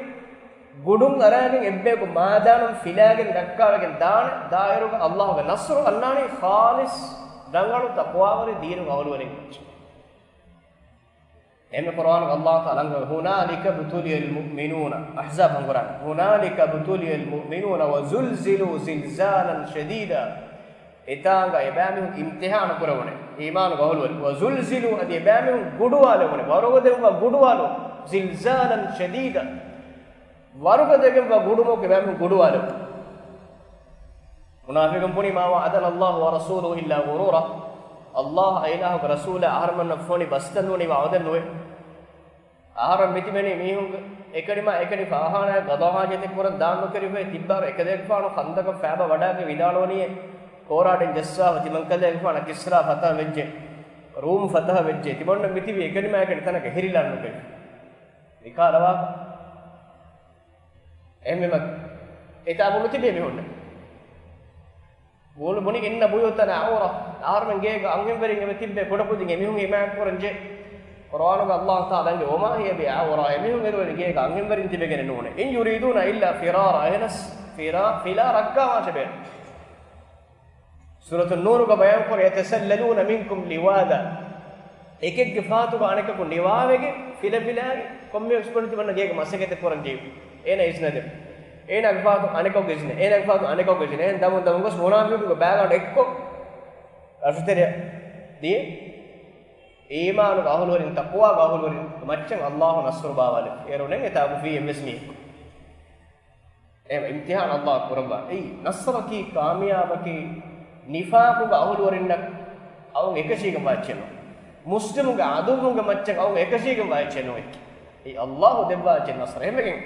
ގުޑުން އަރާގެން އެއްބަޔަކު މައިދާނުން ފިލާގެން ރައްކާވެގެން ދާނެ، ދާއިރުގަ ﷲގެ ނަޞްރު އަންނާނީ ޚާލިޞް ރަނގަޅު ތަޤްވާވެރި ދީނުގެ އަހުލުވެރިންގެ އެއްޗެއް. އެހެންވެ ޤުރުއާނުގަ ﷲ ތަޢާލާ އަންގަ، هنالك ابتلي المؤمنون، އަޙްޒާބް ހަނގުރާމަ، هنالك ابتلي المؤمنون وزلزلوا زلزالا شديدا. އެތާނގަ އެބައިމީހުން އިމްތިޙާނު ކުރެވުނެ، އީމާނުގެ އަހުލުވެރިން. وزلزلوا، އަދި އެބައިމީހުން ގުޑުވާލެވުނެ، ވަރުގަދަވެގެންވާ ގުޑުވާލުން. زلزالا شديدا، ވަރުގަދަވެގެންވާ ގުޑުމަކު އެބައިމީހުން ގުޑުވާލެވުނެ. މުނާފިޤުން ބުނީ، ما وعدنا الله ورسوله إلا غرورا. ﷲ އާއި އިލާހުގެ ރަސޫލާ އަހަރުމެންނަށް ފޮނި ބަސްތައް ނޫނީ ވަޢުދެއް ނުވޭ. އަހަރެން މިތިބެނީ މީހުންގެ އެކަނިމާ އެކަނި ފާޚާނާއަށް ގަޟާ ޙާޖަތެއް ކުރަން ދާން ނުކެރިފައި ތިއްބާރު އެކަލޭގެފާނު ޚަންދަޤަށް ފައިބަ ވަޑާގެން ވިދާޅުވަނީ ކޯރާޑެން ޖައްސާފަ ތިމަންކަލޭގެފާނަށް ކިސްރާ ފަތަހަ ވެއްޖެ، ރޫމް ފަތަހަ ވެއްޖެ، ތިމަންނަށް މިތިބީ އެކަނިމާ އެކަނި ތަނަކަށް ހިރިލާން ނުކެރި. މިކާލަވާ އެހެންވީމަ އެތާ ބުނު ތިބޭ މީހުންނެއް. ބުނު ބުނި، إن بيوتنا عورة. އަހަރުމެން ގޭގަ އަންހެންވެރިން އެބަ ތިއްބޭ ކުޑަކުދިން އެމީހުން ހިމާޔަތް ކުރަން ޖެ. ޤުރުއާނުގަ ﷲ ތަޢާލާ އަންގެ، وما هي بعورة، އެމީހުން އެރުވެރި ގޭގަ އަންހެންވެރިން ތިބެގެނެއް ނޫނޭ. إن يريدون إلا فرارا، އެހެނަސް ފިރާ، ފިލާ ރައްކާވާށޭ ބޭނުން. ސޫރަތު ނޫރުގަ ބަޔާންކުރޭ، يتسللون منكم لواذا. އެކެއްގެ ފަހަތުގަ އަނެކަކު ނިވާވެގެން ފިލަފިލާގެން ކޮންމެ އެކްސްޕަން ތިމަންނަ ގޭގެ މަސައްކަތެއް ކުރަން ޖެހި. އޭނަ އިޒްނަ ދެ. އޭނަގެ ފަހަތު އަނެކަކު އިޒްނަ. އޭނަގެ ފަހަތު އަނެކަކު އިޒްނަ. އޭނަ ދަމުން ދަމުން ގޮސް މުނާފިޤުންގެ ބާގާޑު އެއްކޮށް ރަށުތެރެއަށް ދިޔަ އީމާނުގެ އަހުލުވެރިން، ތަޤްވާގެ އަހުލުވެރިން މައްޗަށް އައްލާހު ނަޞްރު ބާވާލެއްވި. އޭރު ނެތް އެތާ އުފީ އެއްވެސް މީހަކު. އެ އިމްތިޙާނު އައްލާހު ކުރައްވާ. އެއީ ނަޞްރަކީ ކާމިޔާބަކީ ނިފާޤުގެ އަހުލުވެރިންނަށް އައުން އެކަށީގެންވާ އެއްޗެއް ނޫން. މުސްލިމުގެ ޢަދުއްވުންގެ މައްޗަށް އައުން އެކަށީގެންވާ އެއްޗެއް ނޫން. އެއީ އައްލާހު ދެއްވާ އެއްޗެއް ނަޞްރު. އެހެންވެގެން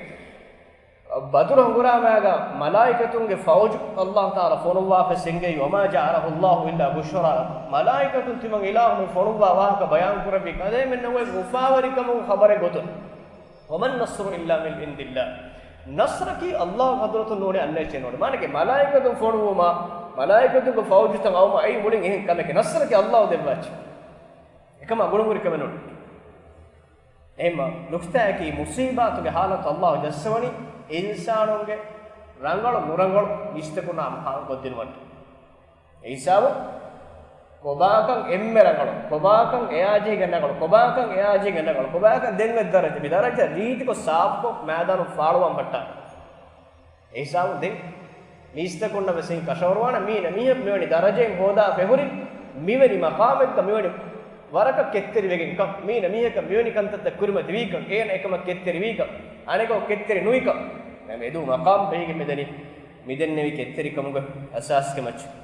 ބަދުރު ހަނގުރާމައިގަ މަލާއިކަތުންގެ ފައުޖު އައްލާހު ތަޢާލާ ފޮނުއްވާފަ އިނގޭ، وما جعله الله إلا بشرى لكم. މަލާއިކަތުން ތިމަން އިލާހު މި ފޮނުއްވާ ވާހަކަ ބަޔާން ކުރެއްވީ ކަލޭމެންނަށް އުފާވެރިކަމުގެ ޚަބަރެއް ގޮތުން. وما النصر إلا من عند الله. ނަޞްރަކީ އައްލާހު ޙަޟްރަތުން ނޫނޭ އަންނަ އެއްޗެއް ނޫނޭ. މާނައަކީ މަލާއިކަތުން ފޮނުއްވުމާ، މަލާއިކަތުންގެ ފައުޖުތައް އައުމާ އެއީ މުޅިން އެހެން ކަމެކޭ. ނަޞްރަކީ އައްލާހު ދެއްވާ އެއްޗެއް. އެކަމާ ގުޅުންހުރި ކަމެއް ނޫން. އެހެންމަ ނުކްތާއަކީ މުޞީބާތުގެ ޙާލަތު އައްލާހު ޖައްސަވަނީ އިންސާނުންގެ ރަނގަޅު ނުރަނގަޅު މީސްތަކުންނާ ހަމަ ކަން ކޮށްދިނުމަށް. އެ ހިސާބު ކޮބާކަން އެންމެ ރަނގަޅު، ކޮބާކަން އެއާ ޖެހިގެން ރަނގަޅު، ކޮބާކަން އެއާ ޖެހިގެން ރަނގަޅު، ކޮބާކަން ދެން އޮތް ދަރަޖަ، މި ދަރަޖަ ރީތިކޮށް ސާފުކޮށް މައިދާނުން ފާޅުވާން ބައްޓާ. އެ ހިސާބުން ދެން މީސްތަކުންނަށް ވެސް ކަށަވަރުވާނެ، މީނަ މީހަކު މިވެނި ދަރަޖައެއް ހޯދާފަ ހުރި، މިވެނި މަޤާމެއްގަ މިވެނި ވަރަކަށް ކެތްތެރިވެގެން ކަން، މީނަ މީހަކަށް މިވެނި ކަންތައްތައް ކުރިމަތިވީ ކަން، އޭނަ އެކަމަށް ކެތްތެރިވީ ކަން، އަނެކަކު ކެތްތެރި ނުވި ކަން، މެދު މަޤާމް ބެހިގެން މިދަނީ، މިދެންނެވި ކެތްތެރިކަމުގެ އަސާސްގެ މައްޗަށް.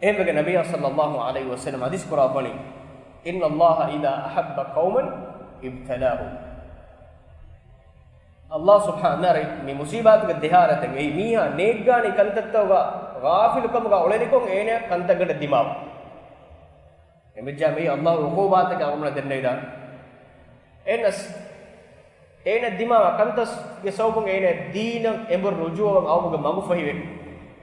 އެހެންވެގެން ނަބިއްޔާ ޞައްލައްލާހު ޢަލައިހި ވަސައްލަމަ ޙަދީޘް ކުރާ ވަނީ، إن الله إذا أحب قوما ابتلاهم. އައްލާހު ސުބްޙާނަހު ވަތަޢާލާ މި މުޞީބާތުގެ ދެ ޙާލަތަށް އެއީ މީހާ ނޭއްގާނީ ކަންތައްތަކުގަ ޣާފިލުކަމުގަ އުޅެނިކޮށް އޭނަ ކަންތައްގަނޑަށް ދިމާވުން. އެމެއްޗާ މިއީ އައްލާހު ޢުޤޫބާތަކަށް އަޅުގަނޑަށް ދެންނެވިދާނެ. އެނަސް އޭނަ ދިމާވާ ކަންތައްގެ ސަބަބުން އޭނަ ދީނަށް އެނބުރި ރުޖޫޢަވަން އައުމުގެ މަގުފަހިވެ.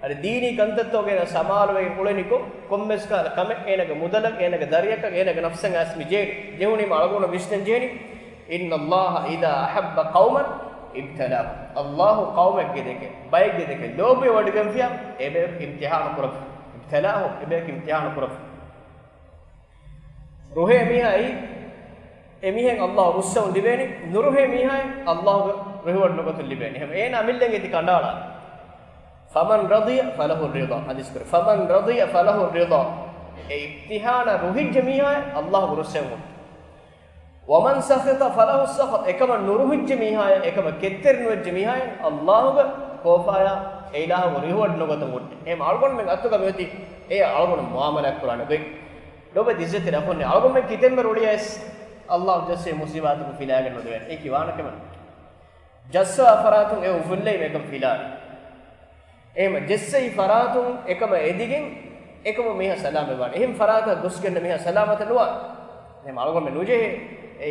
އަދި ދީނީ ކަންތައްތަކުގަ އޭނަ ސަމާލުވެގެން އުޅެނިކޮށް، ކޮންމެސް ކަހަލަ ކަމެއް އޭނަގެ މުދަލަށް، އޭނަގެ ދަރިޔަކަށް، އޭނަގެ ނަފްސަށް އައިސް މި ޖެހޭނީ. ޖެހުނީމަ އަޅުގަނޑު ވިސްނަން ޖެހޭނީ، إن الله إذا أحب قوما ابتلاهم. އައްލާހު ޤައުމެއްގެ ދެކެ، ބައެއްގެ ދެކެ ލޯބިވެވޮޑިގެންފިޔާ، އެބަޔަކު އިމްތިޙާނު ކުރަން، ابتلاهم، އެބަޔަކު އިމްތިޙާނު ކުރަން. ރުހޭ މީހާއި އެމީހެއް އައްލާހު ރުއްސަވަން ލިބޭނީ، ނުރުހޭ މީހާއެއް އައްލާހުގެ ރިވޯޑް ނުގަތުން ލިބޭނީ. އެހެން އޭނާ އަމިއްލައިން އެތި ކަނޑައަޅާ. فمن رضي فله الرضا. ޙަދީޘް ކުރި، فمن رضي فله الرضا. އެ އިމްތިޙާނަށް ރުހިއްޖެ މީހާއެއް އައްލާހުގެ ރުއްސެވުން. ومن سخط فله السخط. އެކަމަށް ނުރުހިއްޖެ މީހާއެއް، އެކަމަށް ކެތްތެރި ނުވެއްޖެ މީހާއެއް އައްލާހުގެ ކޯފާޔާ އެއިލާހުގެ ރިވޯޑް ނުގަތުން ހުއްޓެ. އެހެން އަޅުގަނޑުމެން އަތުގަ މިއޮތީ އެ އަޅުގަނޑު މުޢާމަލާތް ކުރާނެ ގޮތް. ލޯބިވެތި ޢިއްޒަތްތެރި އަޚުންނޭ، އަޅުގަނޑުމެން ކިތަންމެ ރުޅިއައިސް އައްލާހު ޖައްސޭ މުޞީބާތަކުން ފިލާގެން ނުދެވޭނެ. އެކި ވާނެ ކަމެއް ނޫން. ޖައްސާ ފަރާތުން އެ އުފުއްލައި އެކަން ފިލާނެ. އެހެން ޖައްސައި ފަރާތުން އެކަމަށް އެދިގެން އެކަމު މީހާ ސަލާމަތް ވާނެ. އެހެން ފަރާތަށް ގޮސްގެން މީހާ ސަލާމަތެއް ނުވާނެ. އެހެން އަޅުގަނޑުމެން ނުޖެހޭ އެ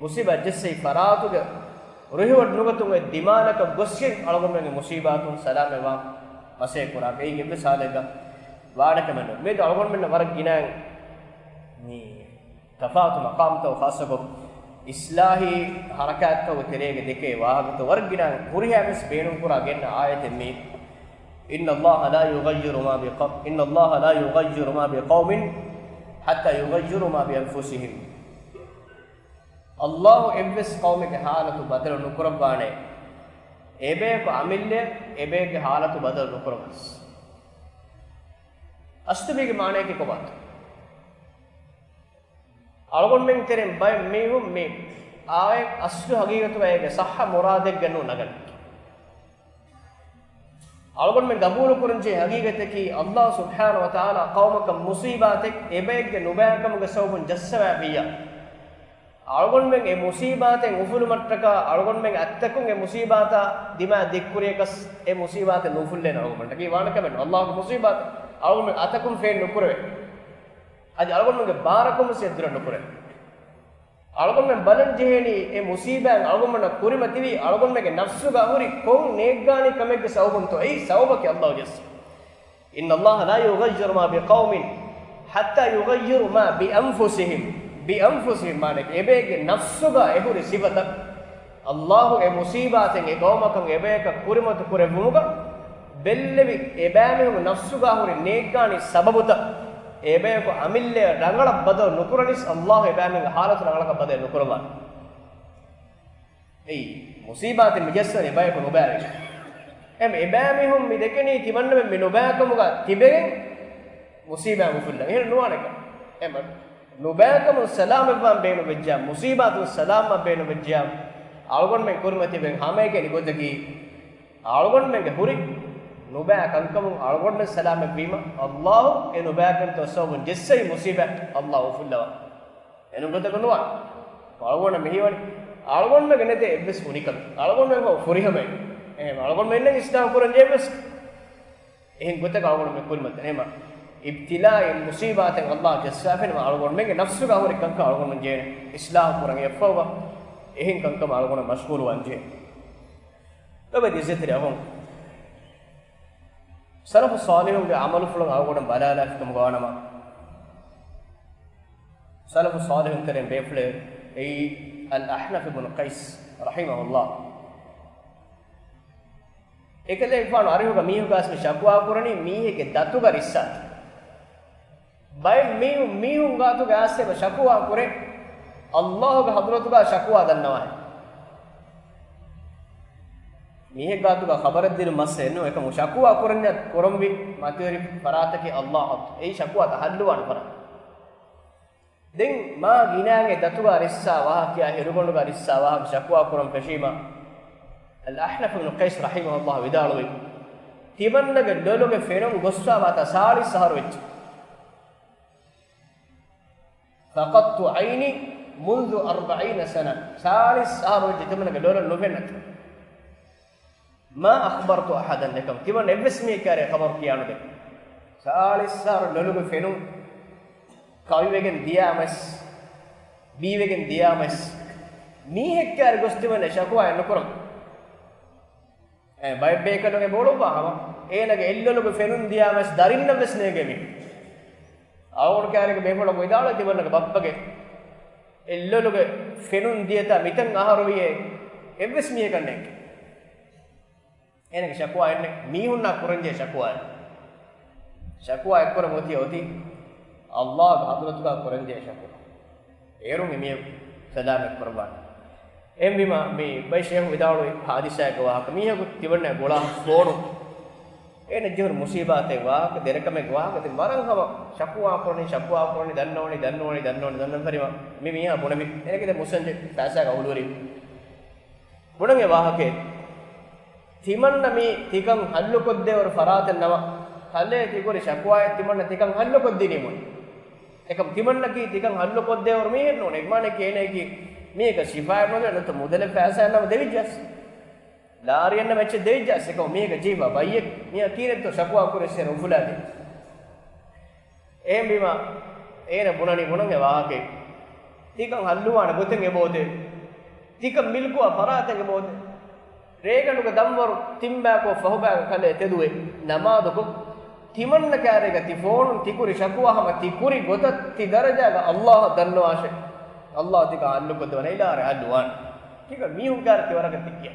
މުޞީބާތް ޖައްސައި ފަރާތުގެ ރުހިވޮޑި ނުގަތުން އޮތް ދިމާލަކަށް ގޮސްގެން އަޅުގަނޑުމެންގެ މުޞީބާތުން ސަލާމަތް ވާން މަސައްކަތް ކުރާ. އެއީ އެއްވެސް ހާލެއްގަ ވާނެ ކަމެއް ނޫން. މިއަދު އަޅުގަނޑުމެންނަށް ވަރަށް ގިނައިން މި ތަފާތު މަޤާމްތައް، ޚާއްޞަކޮށް އިޞްލާޙީ ޙަރަކާތްތަކުގެ ތެރޭގަ ދެކޭ ވާހަކަތައް ވަރަށް ގިނައިން ހުރިހާ ވެސް ބޭނުންކުރާ ގެންނަ އާޔަތެއް މީ. إن الله لا يغير ما بقوم، إن الله لا يغير ما بقوم حتى يغيروا ما بأنفسهم. އައްލާހު އެއްވެސް ޤައުމެއްގެ ޙާލަތު ބަދަލު ނުކުރައްވާނެ، އެބަޔަކު އަމިއްލައަށް އެބައެއްގެ ޙާލަތު ބަދަލު ނުކުރައްވަސް. އަސްލު މީގެ މާނަޔަކީ ކޮބާތޯ؟ އަޅުގަނޑުމެން ތެރެއިން ބައެއް މީހުން މި އާޔަތް އަސްލު ޙަޤީޤަތުގަ އޭގެ ޞައްޙަ މުރާދެއްގަ ނޫން ނަގަނީ. އަޅުގަނޑުމެން ޤަބޫލުކުރަންޖެހޭ ޙަޤީޤަތަކީ، އައްލާހު ސުބްޙާނަހު ވަތަޢާލާ ޤައުމަކަށް މުޞީބާތެއް އެބައެއްގެ ނުބައިކަމުގެ ސަބަބުން ޖައްސަވައިފިއްޔާ، އަޅުގަނޑުމެން އެ މުޞީބާތެއް އުފުލުމަށްޓަކާ، އަޅުގަނޑުމެން އަތްތަކުން އެ މުޞީބާތާ ދިމާ ދިއްކުރިޔަކަސް، އެ މުޞީބާތެއް ނުފުއްލޭނެ އަޅުގަނޑުމެން. އެކީ ވާނެ ކަމެއް ނޫން. އައްލާހުގެ މުޞީބާތެއް އަޅުގަނޑުމެން އަތަކުން ފެން ނުކުރެވޭ. އަދި އަޅުގަނޑުމެންގެ ބާރަކުން ވެސް އެއްދުރަށް ނުކުރޭ. އަޅުގަނޑުމެން ބަލަން ޖެހޭނީ، އެ މުޞީބާތް އަޅުގަނޑުމެންނަށް ކުރިމަތިވީ، އަޅުގަނޑުމެންގެ ނަފްސުގަ ހުރި ކޮން ނޭއްގާނީ ކަމެއްގެ ސަބަބުންތޯ؟ އެއީ ސަބަބަކީ އައްލާހު ޖައްސަ. إن الله لا يغير ما بقوم حتى يغيروا ما بأنفسهم. بأنفسهم މާނައަކީ، އެބައެއްގެ ނަފްސުގަ އެހުރި ސިފަތައް. އައްލާހު އެ މުޞީބާތެއް އެ ޤައުމަކަށް އެބަޔަކަށް ކުރިމަތި ކުރެއްވުމުގަ ބެއްލެވި އެބައިމީހުންގެ ނަފްސުގަ ހުރި ނޭއްގާނީ ސަބަބުތައް، އެބަޔަކު އަމިއްލައަށް ރަނގަޅަށް ބަދަލު ނުކުރަނީސް، އައްލާހު އެބައިމީހުންގެ ޙާލަތު ރަނގަޅަކަށް ބަދަލު ނުކުރައްވާނެ. އެއީ މުޞީބާތެއް މި ޖައްސަނީ ބަޔަކު ނުބައިވެގެން. އެހެން އެބައިމީހުން މި ދެކެނީ ތިމަންނަމެން މި ނުބައިކަމުގަ ތިބެގެން، މުސީބާ އުފުއްލަން. އެހެން ނުވާނެކަން. އެ މަ-، ނުބައިކަމުން ސަލާމަތްވާން ބޭނުންވެއްޖެއްޔާ، މުސީބާތުން ސަލާމަތް ބޭނުންވެއްޖެއްޔާ، އަޅުގަނޑުމެން ކުރިމަތިވެން ހަމައެކަނި ގޮތަކީ، އަޅުގަނޑުމެންގެ ހުރި ނުބައި ކަންކަމުން އަޅުގަނޑުމެން ސަލާމަތްވީމަ، ﷲ އެ ނުބައިކަންތައް ސަބަބުން ޖެއްސެވި މުސީބާ ﷲ އުފުއްލަވާ. އެނޫން ގޮތަކަށް ނުވާ. އަޅުގަނޑަށް މިހިވަނީ، އަޅުގަނޑުމެންގެ ނެތޭ އެއްވެސް އުނިކަން. އަޅުގަނޑުމެން ފުރިހަމައެއް. އެހެން އަޅުގަނޑުމެންނަށް އިސްލާހު ކުރަން ޖެހޭ އެއްވެސް. އެހެން ގޮތަކަށް އަޅުގަނޑުމެން ކުރިމަތި. އެހެން އިބްތިލާއިން މުސީބާތެއް ﷲ ޖައްސާފިނަމަ އަޅުގަނޑުމެންގެ ނަފްސުގަ ހުރި ކަންކަން އަޅުގަނޑުމެން ޖެހޭނެ. އިސްލާހު ކުރަން އެއަށްފަހުގަ އެހެން ކަންކަމަށް އަޅުގަނޑު މަޝްޣޫލުވާން ޖެހޭ. ލޮބެތި އިއްޒަތްތެރި އަޚުން. ސަލަފު ޞާލިޙުންގެ ޢަމަލުފުޅުން އަޅުގަނޑު ބަލާލާފިކަމުގަ ވާނަމަ، ސަލަފު ޞާލިޙުންތެރިން ބޭފުޅެއް އެއީ އަލްއަޙްނަފް ބުނު ޤައިސް ރަޙިމަހުﷲ. އެކަލޭގެފާނު އަރިހުގަ މީހަކާސް މި ޝަކުވާ ކުރަނީ މީހެއްގެ ދަތުގަ ރިއްސާތި. ބައެއް މީހުން މީހުން ގާތުގަ އައިސް އެބަ ޝަކުވާ ކުރޭ، ﷲގެ ޙަޟްރަތުގަ ޝަކުވާ ދަންނަވާހެން. މީހެއް ގާތުގަ ޚަބަރެއް ދިނުން މައްސަލައެއް ނޫން. އެކަމު ޝަކުވާ ކުރަންޏާ ކުރަންވީ މަތިވެރި ފަރާތަކީ ﷲ ޙަޟްރަތު. އެއީ ޝަކުވާތައް ޙައްލުވާނެ ފަރާތް. ދެން މާ ގިނައިން އެ ދަތުގަ ރިއްސާ ވާހަކަޔާ ހިރުގަނޑުގަ ރިއްސާ ވާހަކަ ޝަކުވާ ކުރަން ފެށީމަ، އަލްއަޙްނަފް ބިން ޤައިސް ރަޙިމަހުﷲ ވިދާޅުވި، ތިމަންނަގެ ލޮލުގެ ފެނުން ގޮއްސަވާތާ ސާޅީސް އަހަރު ވެއްޖެ. فقدت عيني منذ أربعين سنة. ސާޅީސް އަހަރު ވެއްޖެ ތިމަންނަގެ ލޮލަށް ނުފެންނަތި. ما أخبرت أحدا. އެކަމް ތިމަން އެއްވެސް މީހެއް ކާރޭ ޚަބަރު ކިޔާނުދޭ. ސާޅީސް އަހަރު ލޮލުގެ ފެނުން ކަވިވެގެން ދިޔާމަސް، ބީވެގެން ދިޔާމަސް، މީހެއް ކާރި ގޮސް ތިމަން ޝަކުވާ ނުކުރަން. އެ ބައެއް ބޭކަލުން އެބަ އުޅުއްވާ ހަމަ، އޭނަގެ އެއްލޮލުގެ ފެނުން ދިޔާމަސް ދަރިންނަށް ވެސް ނޭނގޭ މީ. އަޅުގަނޑު ކާރިގެ ބޭފުޅަކު ވިދާޅުވި ތިމަންނަގެ ބައްޕަގެ އެއްލޮލުގެ ފެނުން ދިޔަތާ މިތަން އަހަރުވިއޭ އެއްވެސް މީހަކަށް ނޭނގެ. އޭނަގެ ޝަކުވާ އެއްނެ މީހުންނާ ކުރަންޖެހޭ ޝަކުވާ. ޝަކުވާ އެއްކުރަން އޮތީ އޮތީ ﷲގެ ޙަޟްރަތުގަ ކުރަންޖެހޭ ޝަކުވާ. އޭރުން އެމީހަކު ސަލާމަތް ކުރައްވާނެ. އެހެންވީމަ މި ބައި ޝޭޚު ވިދާޅުވި ޙާދިސާއެއްގެ ވާހަކަ މީހަކު ތިމަންނަ ގުޅާ ފޯނު އޭނަ ޖެހުނު މުސީބާތެއް ވާހަކަ، ދެރަކަމެއްގެ ވާހަކަ، ދެން ވަރަށް ހަމަ ޝަކުވާ ކުރަނީ، ޝަކުވާ ކުރަނީ، ދަންނަވަނީ، ދަންނަވަނީ، ދަންނަވަނީ، ދަންނަވަނީ ފަރިމަ މި މީހާ ބުނެވި. އޭނަގެ ދެ މުސަންޖެ ފައިސާގަ ހުޅުވެރި. ބުނަން އެ ވާހަކައެއް. ތިމަންނަ މި ތިކަން ހައްލުކޮށްދޭވަރު ފަރާތެއް ނަމަ، ކަލޭ ތިކުރި ޝަކުވާއެއް ތިމަންނަ ތިކަން ހައްލުކޮށްދިނީމުން. އެކަމް ތިމަންނަކީ ތިކަން ހައްލުކޮށްދޭވަރު މީހެއް ނޫން. އެގްމާނެކީ އޭނައަކީ މީހަކަށް ޝިފާއެއް ނުދޭ، ނުތަ މުދަލެއް ފައިސާއެއް ނަމަ ދެވިއްޖަސް. ލާރިއެއްނަމަ އެއްޗެއް ދެވިއްޖަސް. އެކަމް މީހަކަށް ޖީފާ ބައްޔެއް މީހާ ކީރެއްތޯ ޝަކުވާ ކުރެއްސޭ އުފުލާދޭ. އެހެންވީމަ، އޭނަ ބުނަނީ ބުނަން އެ ވާހަކައެއް. ތިކަން ހައްލުވާނެ ގޮތެއް އެބައޮތޭ. ތިކަން މިލްކުވާ ފަރާތެއް އެބައޮތޭ. ރޭގަނޑުގެ ދަންވަރު ތިންބައިކޮށް ފަހުބައިގަ ކަލޭ ތެދުވެ ނަމާދުކޮށް، ތިމަންނަ ކާރޭގަ ތި ފޯނުން ތިކުރި ޝަކުވާ ހަމަ ތި ކުރި ގޮތަށް ތި ދަރަޖާގަ ﷲ އަށް ދަންނަވާށޭ. ﷲ ތިކަން ހައްލުކޮށްދެވަނީ އިލާހަށް ހައްލުވާނެ. ތިކަން މީހުން ކާރޭ ތި ވަރަކަށް ތި ކިޔާ.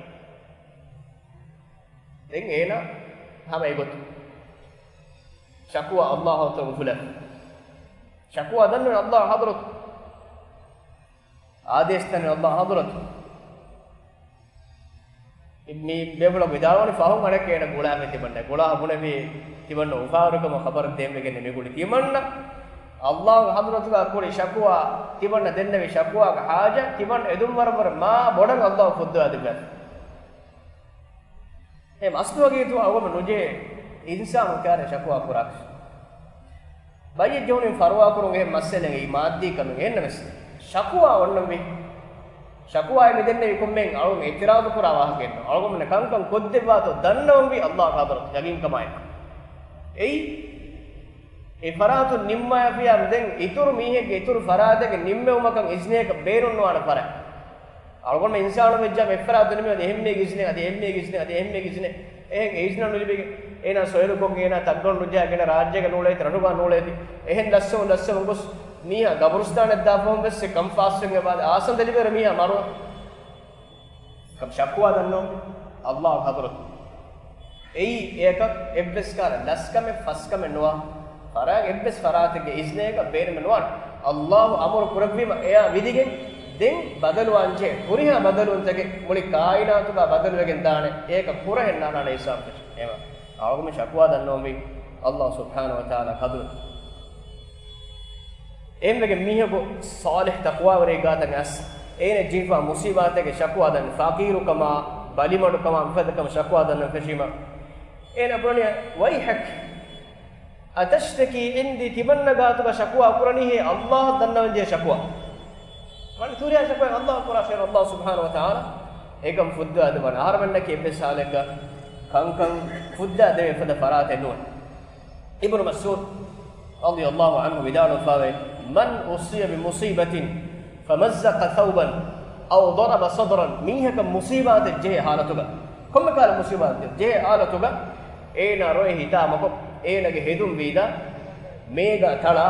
ދެން އޭނަ ހަމަ އެގޮތު ޝަކުވާ ﷲ އަށް އުފުލަ. ޝަކުވާ ދަންނަވަނީ ﷲ ޙަޟްރަތު. އާދޭސް ދަންނަވަނީ ﷲ ޙަޟްރަތު. މި ބޭފުޅަކު ވިދާޅުވަނީ ފަހުން އަނެއްކާ އޭނަ ގުޅާފަ ތިމަންނަ. ގުޅާ ބުނެވި ތިމަންނަ އުފާވެރިކަމަށް ޚަބަރު ދޭންވެގެން މި ގުޅި. ތިމަންނަ ﷲ ގެ ޙަޟްރަތުގަ ކުރި ޝަކުވާ، ތިމަންނަ ދެންނެވި ޝަކުވާގެ ޙާޖަތް ތިމަން އެދުން ވަރަށް ވަރަށް މާ ބޮޑަށް ﷲ ފުއްދަވާ ދެއްވާފަ. އެ މަސްތުވަގީތު އަޅުގަނޑު ނުޖެހޭ އިންސާނު ކާރެ ޝަކުވާ ކުރާކަށް. ބައްޔެއް ޖެހުނީ ފަރުވާކުރުން އެހެން މައްސަލައެއް މާއްދީ ކަމެއް އެހެންނަމަވެސް، ޝަކުވާ އޮންނަންވީ. ޝަކުވާއެއް މި ދެންނެވި ކޮންމެ އަޅުން އިއުތިރާޟު ކުރާ ވާހަކައެއްނު. އަޅުގަނޑުމެން ކަންކަން ކޮށްދެއްވާތޯ ދަންނަވަންވީ ﷲ ގެ ޙަޟްރަތު ޔަގީންކަމާއެކު. އެއީ އެ ފަރާތުން ނިންމާފިޔާ ދެން އިތުރު މީހެއްގެ އިތުރު ފަރާތެއްގެ ނިންމެވުމަކަށް އިޒްނެއަކަށް ބޭނުންނުވާނެ ފަރާތް. އަޅުގަނޑު އިންސާނު ވެއްޖާ އެއްފަރާތުން ނިމި އަދި އެހެންމީގެ އިޒްނެ، އަދި އެހެންމީގެ އިޒްނެ، އަދި އެހެންމީގެ އިޒްނެ. އެހެން އެ އިޒްނަ ނުލިބިގެން އޭނާ ސޮއިލުކޮށް އޭނާ ތައްގަނޑު ނުޖާ ގިނަ ރާއްޖޭގަ ނޫޅޭތި، ރަށުގަ ނޫޅޭތި. އެހެން ލަސްވަމުން ލަސްވަމުން ގޮސް މީހާ ގަބުރުސްތާނެއް ދާފަހުން ވެސް އެ ކަން ފާސްވެގެން އެބަ އާސަންދެ ލިބޭ މީހާ މަރުވޭ. ކަމް ޝަކުވާ ދަންނަވަން ﷲ ގެ ޙަޟްރަތު. އެއީ އެއަކަށް އެއްވެސް ކާރަ ލަސްކަމެއް ފަސްކަމެއް ނުވާ. ފަރާތް އެއްވެސް ފަރާތެއްގެ އިޒްނެއަކަށް ބޭނުމެއް ނުވާނެ. ﷲ އަމުރު ކުރެއްވީމަ އެއާ ވިދިގެން ދެން ބަދަލުވާންޖެހޭ. ހުރިހާ ބަދަލުވުންތަކެއް މުޅި ކާއިނާތުގަ ބަދަލުވެގެން ދާނެ. އެއަކަށް ކުރަހެއް ނާނާނެ އިސްރާފު ފެށި. އެހެންވީމަ އަޅުގަނޑު ޝަކުވާ ދަންނަވަންވީ ﷲ ސުބްޙާނަހޫ ވަތަޢާލާ ގެ ޙަޟްރަތު. އެހެންވެގެން މީހަކު ޞާލިޙް ތަޤްވާވެރި ގާތަށް އައިސް، އޭނަ ޖެހިފާ މުޞީބާތެއްގެ ޝަކުވާ ދަން، ފަޤީރުކަމާ، ބަލިމަޑުކަމާ، މިފަދަ ކަމަށް ޝަކުވާ ދަންނަން ފެށީމަ، އޭނަ ބުނަނީ، "ވައިޙަކަ، އަތަޝްތަކީ ޢިންދީ؟" ތިމަންނަ ގާތުގަ ޝަކުވާ ކުރަނީހޭ ﷲ އަށް ދަންނަވަން ޖެހޭ ޝަކުވާ. މަނި ތުރިހާ ޝަކުވާ ﷲ ކުރާށޭ، ﷲ ސުބްޙާނަހޫ ވަތަޢާލާ އެކަން ފުއްދާ ދެވަން. އަހަރުމެންނަކީ އެއްވެސް ޙާލެއްގަ ކަންކަން ފުއްދާ ދެވޭ ފަދަ ފަރާތެއް ނޫން. އިބްނު މަސްޢޫދު ރަޟިޔަﷲ ޢަންހު ވިދާޅުވެފާވޭ، "مَنْ أُصِيبَ بِمُصِيبَةٍ فَمَزَّقَ ثَوْبًا أَوْ ضَرَبَ صَدْرًا." މީހަކަށް މުޞީބާތެއް ޖެހޭ ޙާލަތުގަ، ކޮންމެ ކަހަލަ މުޞީބާތެއް ޖެހޭ ޙާލަތުގަ، އޭނާ ރޮއެ ހިތާމަކޮށް، އޭނާގެ ހެދުން ވީދާ، މޭގަ ތަޅާ،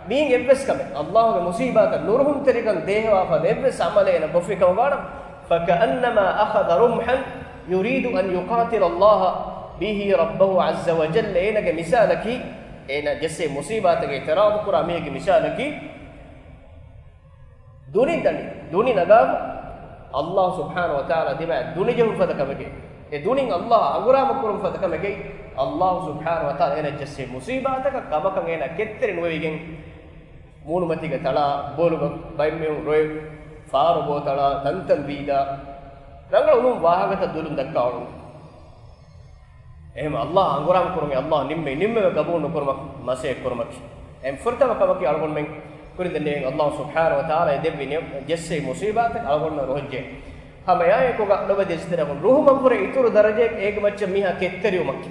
މީން އެއްވެސް ކަމެއް، ﷲގެ މުޞީބާތަށް ނުރުހުންތެރިކަން ދޭހަވާފަ އެއްވެސް ޢަމަލެއް އޭނަ ކޮށްފި ކަމަށް ވާނަމަ، فَكَأَنَّمَا أَخَذَ رُمْحًا يُرِيدُ أَنْ يُقَاتِلَ اللَّهَ بِهِ رَبَّهُ عَزَّ وَجَلَّ. އޭނަގެ މިސާލަކީ، އޭނަ ޖެއްސޭ މުޞީބާތަކަށް އިޢުތިރާޟު ކުރާ މީހެއްގެ މިސާލަކީ، ދުނި ދަނި، ދުނި ނަގާފަ، ﷲ ސުބްޙާނަހޫ ވަތަޢާލާ ދިމާއަށް ދުނި ޖެހުން ފަދަ ކަމެކޭ. އެ ދުނިން ﷲ އަނގުރާމަ ކުރުން ފަދަ ކަމެކޭ. ﷲ ސުބްޙާނަހޫ ވަތަޢާލާ އޭނަ ޖެއްސޭ މުޞީބާތަކަށް ކަމަކަށް އޭނަ ކެތްތެރި ނުވެވިގެން، މޫނުމަތީގަ ތަޅާ، ބޯލުގަ ބައެއްމީހުން ރޮއެ، ފާރު ބޯ ތަޅާ، ތަންތަން ވީދާ، ރަނގަޅު ނޫން ވާހަކަތައް ދުލުން ދައްކާ އޮޅުން. އެހެން ﷲ އަނގުރާމަ ކުރުން، ﷲ ނިންމެ، ނިންމެވެ ގަބޫލު ނުކުރުމަކީ މަސައްކަތް ކުރުމަކީ. އެހެން ފުރަތަމަ ކަމަކީ އަޅުގަނޑުމެން ކުރިން ދެންނެވި ﷲ ސުބްޙާނަހޫ ވަތަޢާލާ އެ ދެއްވި ނިޢު-، ޖެއްސެވި މުޞީބާތަކަށް އަޅުގަނޑުމެން ރޮހެއްޖެ. ހަމަ އެއާއެކުގަ ލޮބުވެތި އިޒްތިރަކުން ރުހުމަށްވުރެ އިތުރު ދަރަޖައެއް އޭގެ މައްޗަށް މީހާ ކެތްތެރިވުމަކީ.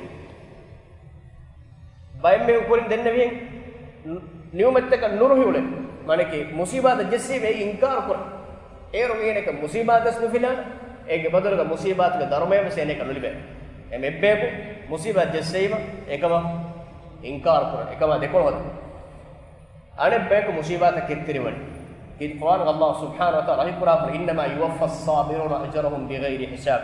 ބައެއްމެން ކުރިން ދެންނެވިހެން ނިޢުމަތްތަކަށް ނުރުހިއުޅެން. މާނައަކީ މުޞީބާތަށް ޖެއްސީމަ އެއީ އިންކާރު ކުރަން. އޭރު އޭނަކަށް މުޞީބާތަސް ނުފިލާނެ، އޭގެ ބަދަލުގަ މުޞީބާތުގެ ދަރުމަޔަށް ވެސް އޭނަކަށް ނުލިބޭނެ. އެ އެއްބަޔަކު މުޞީބާތް ޖެއްސެވީމަ އެކަމަށް އިންކާރު ކުރަން، އެކަމާ ދެކޮޅު ހަދަން. އަނެއްބަޔަކު މުޞީބާތަށް ކެތްތެރިވަނީ. ކީ ޤުރްއާނުގަ ﷲ ސުބްޙާނަހޫ ވަތަޢާލާ ރަޙިމް ކުރާފަ، "إِنَّمَا يُوَفَّى الصَّابِرُونَ أَجْرَهُمْ بِغَيْرِ حِسَابٍ."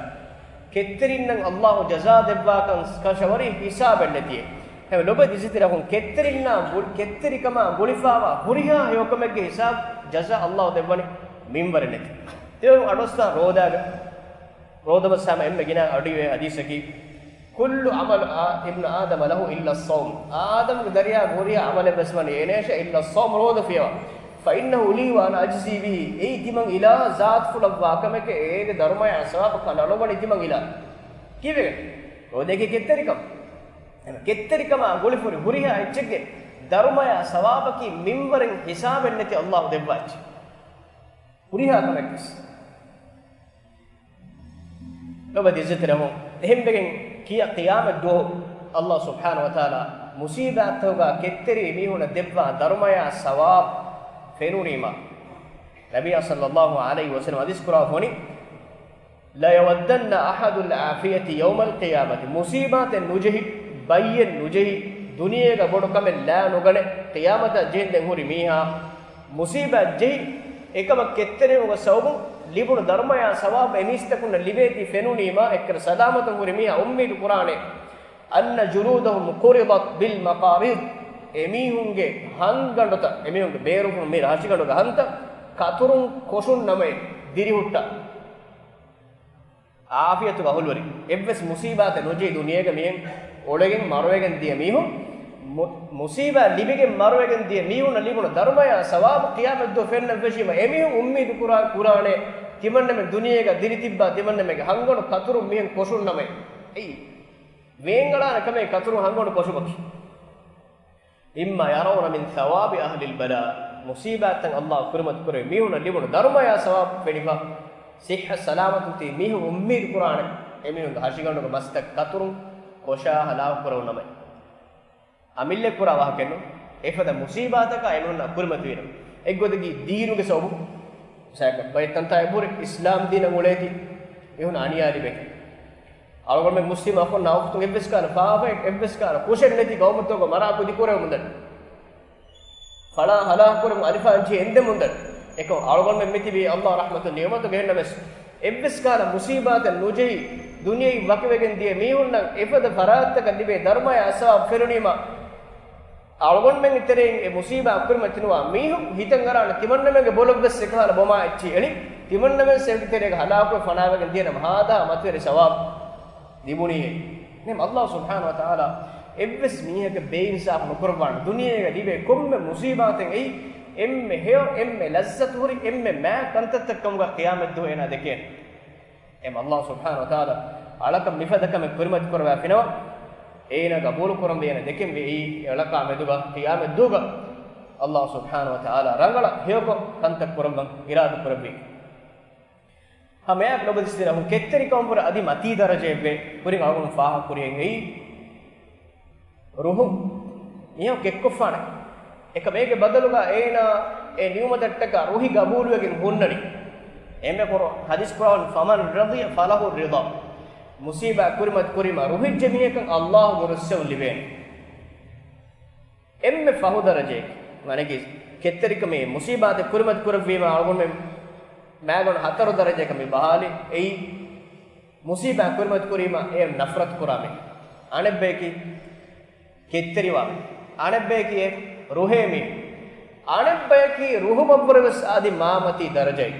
ކެތްތެރިންނަށް ﷲ ޖަޒާ ދެއްވާކަން ކަށަވަރީ ހިސާބެއް ނެތިއެއް. ހެމެ ލޮބުވެތި އިޒްތިރަކުން ކެތްތެރިންނާ ބު-، ކެތްތެރިކަމާ ގުޅިފާވާ ހުރިހާ ހެޔޮކަމެއްގެ ހިސާބް ޖަޒާ ﷲ ދެއްވަނީ މިންވަރެއް ނެތި. ތިޔަ އަޑުއައްސާ ރޯދާގަ، ރޯދަމަސް ހަމަ އެންމެ ގިނަ އަޑުއިވޭ ހަދީސަކީ، "كُلُّ عَمَلِ ابْنِ آدَمَ لَهُ إِلَّا الصَّوْمَ." އާދަމްގެ ދަރިޔާގެ ހުރިހާ ޢަމަލެއް ވެސް ވަނީ އޭނަޔަށޭ، إِلَّا الصَّوْمَ، ރޯދަ ފިޔަވާ. "فَإِنَّهُ لِي وَأَنَا أَجْزِي بِهِ." އެއީ ތިމަން އިލާ ޒާތުފުޅަށްވާ ކަމެކޭ، އޭގެ ދަރުމަޔާ ސަވާބަށް ކަނޑައަޅުއްވަނީ ތިމަން އިލާ. ކީއްވެގެން؟ ރޯދައަކީ ކެތްތެރިކަން. ކެތްތެރިކަމާ ގުޅިފުރި ހުރިހާ އެއްޗެއްގެ ދަރުމަޔާ ސަވާބަކީ މިންވަރެއް ހިސާބެއް ނެތި ﷲ ދެއްވާ އެއްޗެއް. ހުރިހާ ކަމެއްވެސް. ލޮބުވެތި އިޒްތިރަކުން އެހެންވެގެން ކިޔަ ޤިޔާމަތް ދުވަހު ﷲ ސުބްޙާނަހޫ ވަތަޢާލާ މުޞީބާތްތަކުގަ ކެތްތެރި މީހުނަށް ދެއްވާ ދަރުމަޔާ ސަވާބް ފެނުނީމަ، ނަބިއްޔާ ޞައްލައްލާހު ޢަލައިހި ވަސައްލަމަ ޙަދީޘް ކުރާފަ ވަނީ، "لَيَوَدَّنَّ أَحَدُ الْعَافِيَةِ يَوْمَ الْقِيَامَةِ." މުޞީބާތެއް ނުޖެހި، ބައްޔެއް ނުޖެހި، ދުނިޔޭގަ ބޮޑު ކަމެއް ލާ ނުގަނެ، ޤިޔާމަތަށް ޖެހެންދެން ހުރި މީހާ، މުޞީބާތް ޖެހި، އެކަމަށް ކެތްތެރިވުމުގެ ސަބަބުން ލިބުނު ދަރުމަޔާ ސަވާބު އެމީސްތަކުންނަށް ލިބޭތީ ފެނުނީމާ، އެއްކަލަ ސަލާމަތުން ހުރި މީހާ އުއްމީދު ކުރާނެ، "أَنَّ جُلُودَهُمْ قُرِضَتْ بِالْمَقَارِيرِ." އެމީހުންގެ ހަންގަނޑުތައް، އެމީހުންގެ ބޭރުފުޅުން މި ހަށިގަނޑުގަ ހަންތައް ކަތުރުން ކޮށުން ނަމައި ދިރިހުއްޓާ. ޢާފިޔަތުގަ އަހުލުވެރި. އެއްވެސް މުޞީބާތެއް ނުޖެހި ދުނިޔޭގަ މިއެން އޮޅެގެން މަރުވެގެން ދިޔަ މީހުން، މު-، މުޞީބާ ލިބިގެން މަރުވެގެން ދިޔަ މީހުންނަށް ލިބުނު ދަރުމަޔާ ސަވާބު ޤިޔާމަތްދުވަހު ފެންނަން ފެށީމަ، އެމީހުން އުއްމީދު ކުރާ، ކުރާނެ، ތިމަންނަމެން ދުނިޔޭގަ ދިރިތިއްބާ ތިމަންނަމެންގެ ހަންގަނޑު ކަތުރުން މިހެން ކޮށުން ނަމަ. އެއީ، ވޭންއަޅާނެ ކަމެއް ކަތުރުން ހަންގަނޑު ކޮށުމަކީ. إِمَّا يَرَوْنَ مِنْ ثَوَابِ أَهْلِ الْبَلَاءِ. މުޞީބާތްތައް ﷲ ކުރިމަތި ކުރެވި މީހުންނަށް ލިބުނު ދަރުމަޔާ ސަވާބު ފެނިފަ، ޞިއްޙަ ސަލާމަތުން ތިބި މީހުން އުއްމީދު ކުރާނެ، އެމީހުންގެ ހަށިގަނޑުގެ މަސްތައް ކަތުރުން ކޮށާ ހަލާކު ކުރެވުން ނަމަ. އަމިއްލަ ކުރާ ވާހަކައެއްނު. އެފަދަ މުޞީބާތަކާ އެމީހުންނާ ކުރިމަތިވީނަމަ، އެއްގޮތަކީ ދީނުގެ ސަބަބުން. މިސާލަކަށް ބައެއް ތަންތާ އެބުރި އިސްލާމް ދީނަށް އުޅޭތީ މީހުން އަނިޔާ ލިބޭތީ. އަޅުގަނޑުމެން މުސްލިމް އަޚުންނާ އުޚްތުން އެއްވެސް ކަހަލަ ފާފައެއް، އެއްވެސް ކަހަލަ ކުށެއް ނެތި ގައުމުތަކުގަ މަރާ ކުދި ކުރެވެމުންދަނީ. ފަޅާ ހަލާކު ކުރެވުން އަލިފާން ޖެހި އެންދެމުންދަނީ. އެކަމަކު އަޅުގަނޑުމެން މިތިބީ ﷲ ރަޙްމަތުން ނިޢުމަތުގަ އެހެންނަމަވެސް، އެއްވެސް ކަހަލަ މުޞީބާތެއް ނުޖެހި، ދުނިޔެއިން ވަކިވެގެން ދިޔަ މީހުންނަށް އެފަދަ ފަރާތްތަކަށް ލިބޭ ދަރުމަޔާ ސަވާބު ފެނުނީމަ، އަޅުގަނޑުމެންގެ ތެރެއިން އެ މުޞީބާ ކުރިމަތިނުވާ މީހުން ހިތަށް އަރާނެ ތިމަންނަމެންގެ ބޮލަށްވެސް އެކަހަލަ ބޮމާ އެއްޗިހި އެޅި، ތިމަންނަމެން އެކު ތެރޭގަ ހަލާކުވެ ފަނާވެގެން ދިޔަނަމަ ހާދަހާ މަތިވެރި ސަވާބު ލިބުނީހޭ. ނިމް ﷲ ސުބްޙާނަހޫ ވަތަޢާލާ އެއްވެސް މީހަކަށް ބޭއިންސާފު ނުކުރައްވާނެ. ދުނިޔޭގަ ލިބޭ ކޮންމެ މުސީބާތެއް އެއީ އެންމެ ހެޔޮ، އެންމެ ލައްޒަތު ހުރި، އެންމެ މާތް ކަންތައްތައް ކަމުގަ ޤިޔާމަތްދުވަހު އޭނާ ދެކޭނެ. އެމަ ﷲ ސުބްޙާނަހޫ ވަތަޢާލާ އަޅަކަށް މިފަދަ ކަމެއް ކުރިމަތި ކުރައްވާފިނަމަ، އޭނާ ގަބޫލު ކުރަންވީ އޭނާ ދެކެންވީ އެއީ އެ އަޅަކާ މެދުގަ ޤިޔާމަތްދުވަހުގަ ﷲ ސުބްޙާނަހޫ ވަތަޢާލާ ރަނގަޅަށް ހެޔޮކޮށް ކަންތައް ކުރައްވަން އިރާދަ ކުރެއްވީ. ހަމައެއާއެކު ލޮބުވެތި ދިވެހިރާއްޖެ، ކެތްތެރިކަމަށްވުރެ އަދި މަތީ ދަރަޖައެއްވޭ. ކުރިން އަޅުގަނޑު ފާހަގަކުރިހެން އެއީ ރުހު މީހަކު ކެއްކޮށްފާނެ. އެކަމަކު އޭގެ ބަދަލުގަ އޭނާ އެ ނިޢުމަތަށްޓަކާ ރުހި ގަބޫލުވެގެން ހުންނަނީ. އެންމެ ކުރު ޙަދީޘް ކުރައްވަނީ، فمن رضي فله الرضا. މުޞީބާތް ކުރިމަތި ކުރީމަ ރުހިއްޖެ މީހަކަށް ﷲ ގެ ރުއްސެވުން ލިބޭނެ. އެންމެ ފަހު ދަރަޖައެއް، މާނައަކީ ކެތްތެރިކަމެއް، މުޞީބާތެއް ކުރިމަތި ކުރެއްވީމަ އަޅުގަނޑުމެން މާގަނޑު ހަތަރު ދަރަޖައަކަށް މި ބަހާލި. އެއީ، މުޞީބާތް ކުރިމަތި ކުރީމަ އެ ނަފްރަތު ކުރާ މީހެއް. އަނެއްބަޔަކީ ކެތްތެރިވާ މީހެއް. އަނެއްބަޔަކީ ރުހޭ މީހެއް. އަނެއްބަޔަކީ ރުހުމަށްވުރެވެސް އަދި މާ މަތީ ދަރަޖައެއް.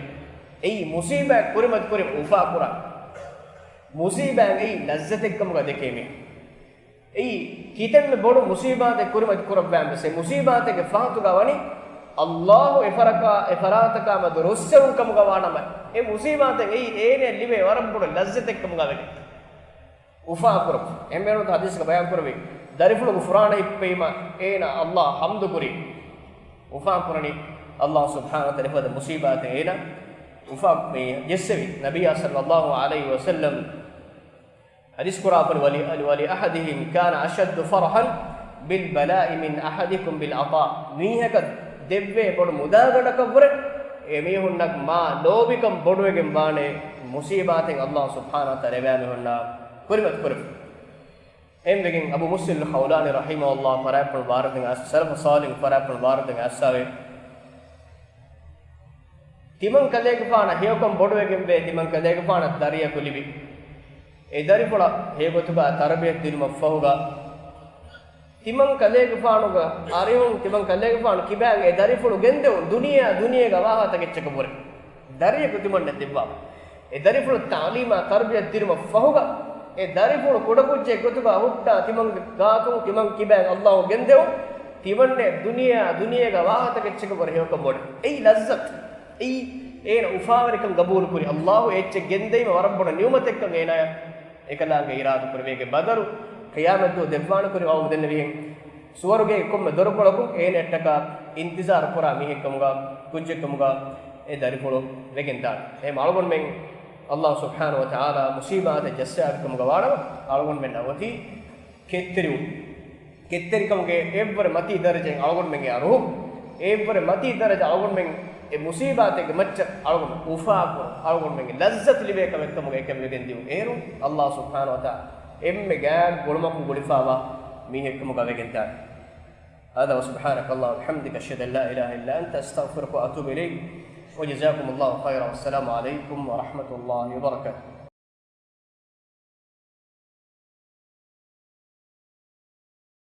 އެއީ މުޞީބާތް ކުރިމަތި ކުރި އުފާ ކުރާ. މުޞީބާތް އެއީ ލައްޒަތެއްކަމުގަ ދެކޭ މީހެއް. އެއީ ކިތަންމެ ބޮޑު މުޞީބާތެއް ކުރިމަތި ކުރައްވާން ވެސް އެ މުޞީބާތެއްގެ ފަހަތުގަ ވަނީ ﷲ އެ ފަރަކާ، އެ ފަރާތަކާ މެދު ރުއްސެވުން ކަމުގަ ވާނަމަ، އެ މުޞީބާތެއް އެއީ އޭނައަށް ލިބޭ ވަރަށް ބޮޑު ލައްޒަތެއްކަމުގަ ވެގެން އުފާ ކުރަން. އެންމެ ބޮޑު ޙަދީޘްގަ ބަޔާން ކުރެއްވި، ދަރިފުޅަކު ފުރާނަ ހިއްޕެވީމަ އޭނާ ﷲ އަށް ޙަމްދު ކުރީ، އުފާ ކުރަނީ ﷲ ސުބްޙާނަހޫ ވަތަޢާލާ އެފަދަ މުޞީބާތެއް އޭނާ އުފާ މި ޖެއްސެވި. ނަބިއްޔާ ޞައްލައްލާހު ޢަލައިހި ވަސައްލަމް ޙަދީޘް ކުރާ ފަނި، ولأحدهم كان أشد فرحا بالبلاء من أحدكم بالعطاء. މީހަކަށް ދެއްވޭ ބޮޑު މުދާގަނޑަކަށްވުރެ އެމީހުންނަށް މާ ލޯބިކަން ބޮޑުވެގެން ވާނެ މުޞީބާތެއް ﷲ ސުބްޙާނަހޫ ވަތަޢާލާ އެބައިމީހުންނާ ކުރިމަތި ކުރެވި. އެހެންވެގެން އަބޫ މުސްލިމް ޚައުލާނީ ރަޙިމަހުﷲ ފަރާތްޕުޅު ވާރިދުން އައިސް، ސަލަފު ޞާލިޙު ފަރާތްޕުޅު ވާރިދުން އައިސްފަވޭ. ތިމަން ކަލޭގެފާނަށް ހެޔޮކަން ބޮޑުވެގެންވޭ، ތިމަން ކަލޭގެފާނަށް ދަރިޔަކު ލިބި، އެ ދަރިފުޅަށް ހެޔޮގޮތުގަ ތަރުބިޔަތު ދިނުމަށްފަހުގަ، ތިމަން ކަލޭގެފާނުގެ އަރިހުން، ތިމަން ކަލޭގެފާނު ކިބައިން އެ ދަރިފުޅު ގެންދެވުން ދުނިޔެއާ ދުނިޔޭގެ ވާހަކަތަކެއްޗަކަށްވުރެ ދަރިޔަކު ތިމަންނަށް ދެއްވާ. އެ ދަރިފުޅަށް ތަޢުލީމާ ތަރުބިޔަތު ދިނުމަށްފަހުގަ، އެ ދަރިފުޅު ކުޑަކުއްޖެއް ގޮތުގަ ހުއްޓާ ތިމަންގެ ގާތުން ތިމަން ކިބައިން ﷲ ގެންދެވުން، ތިމަންނެ ދުނިޔެއާ ދުނިޔޭގެ ވާހަކަތަކެއްޗަކަށްވުރެ ހެޔޮކަން ބޮޑު. އެއީ ލައްޒަތު. އެއީ އޭނަ އުފާވެރިކަން ގަބޫލުކުރި. ﷲ އެއްޗެއް ގެންދެވީމަ ވަރަށް ބޮޑު ނިޢުމަތެއްކަން އޭނާޔަށް އެކަލާނގެ އިރާދަކުރެވޭގެ ބަދަލު، ޤިޔާމަތްދުވަހު ދެއްވާނެ ކުރި އަޅުގަނޑު ދެންނެވިހެން، ސުވަރުގޭގެ ކޮންމެ ދޮރުކޮޅަކުން އޭނައަށްޓަކާ އިންތިޒާރު ކުރާ މީހެއްކަމުގަ، ކުއްޖެއްކަމުގަ އެ ދަރިފުޅު ވެގެންދާނެ. އެހެން އަޅުގަނޑުމެން ﷲ ސުބްޙާނަހޫ ވަތަޢާލާ މުޞީބާތެއް ޖައްސާފިކަމުގަ ވާނަމަ، އަޅުގަނޑުމެންނަށް އޮތީ ކެތްތެރިވުން. ކެތްތެރިކަމުގެ އެއްވަރެ މަތީ ދަރަޖައިން އަޅުގަނޑުމެންގެ އަރުހު، އެއްވަރެ މަތީ ދަރަޖަ އަޅުގަނޑުމެން އެ މުޞީބާތެއްގެ މައްޗަށް އަޅުގަނޑު އުފާކުރުން، އަޅުގަނޑުމެންގެ ލައްޒަތު ލިބޭ ކަމެއްކަމުގަ އެކަން ވެގެން ދިޔުން. އޭރު ﷲ ސުބްޙާނަހޫ ވަތަޢާލާ އެންމެ ގާތް ގުޅުމަކުން ގުޅިފާވާ މީހެއްކަމުގަ ވެގެންދާނެ. هذا وسبحانك اللهم وبحمدك، أشهد أن لا إله إلا أنت، أستغفرك وأتوب إليك، وجزاكم الله خيرا، والسلام عليكم ورحمة الله وبركاته.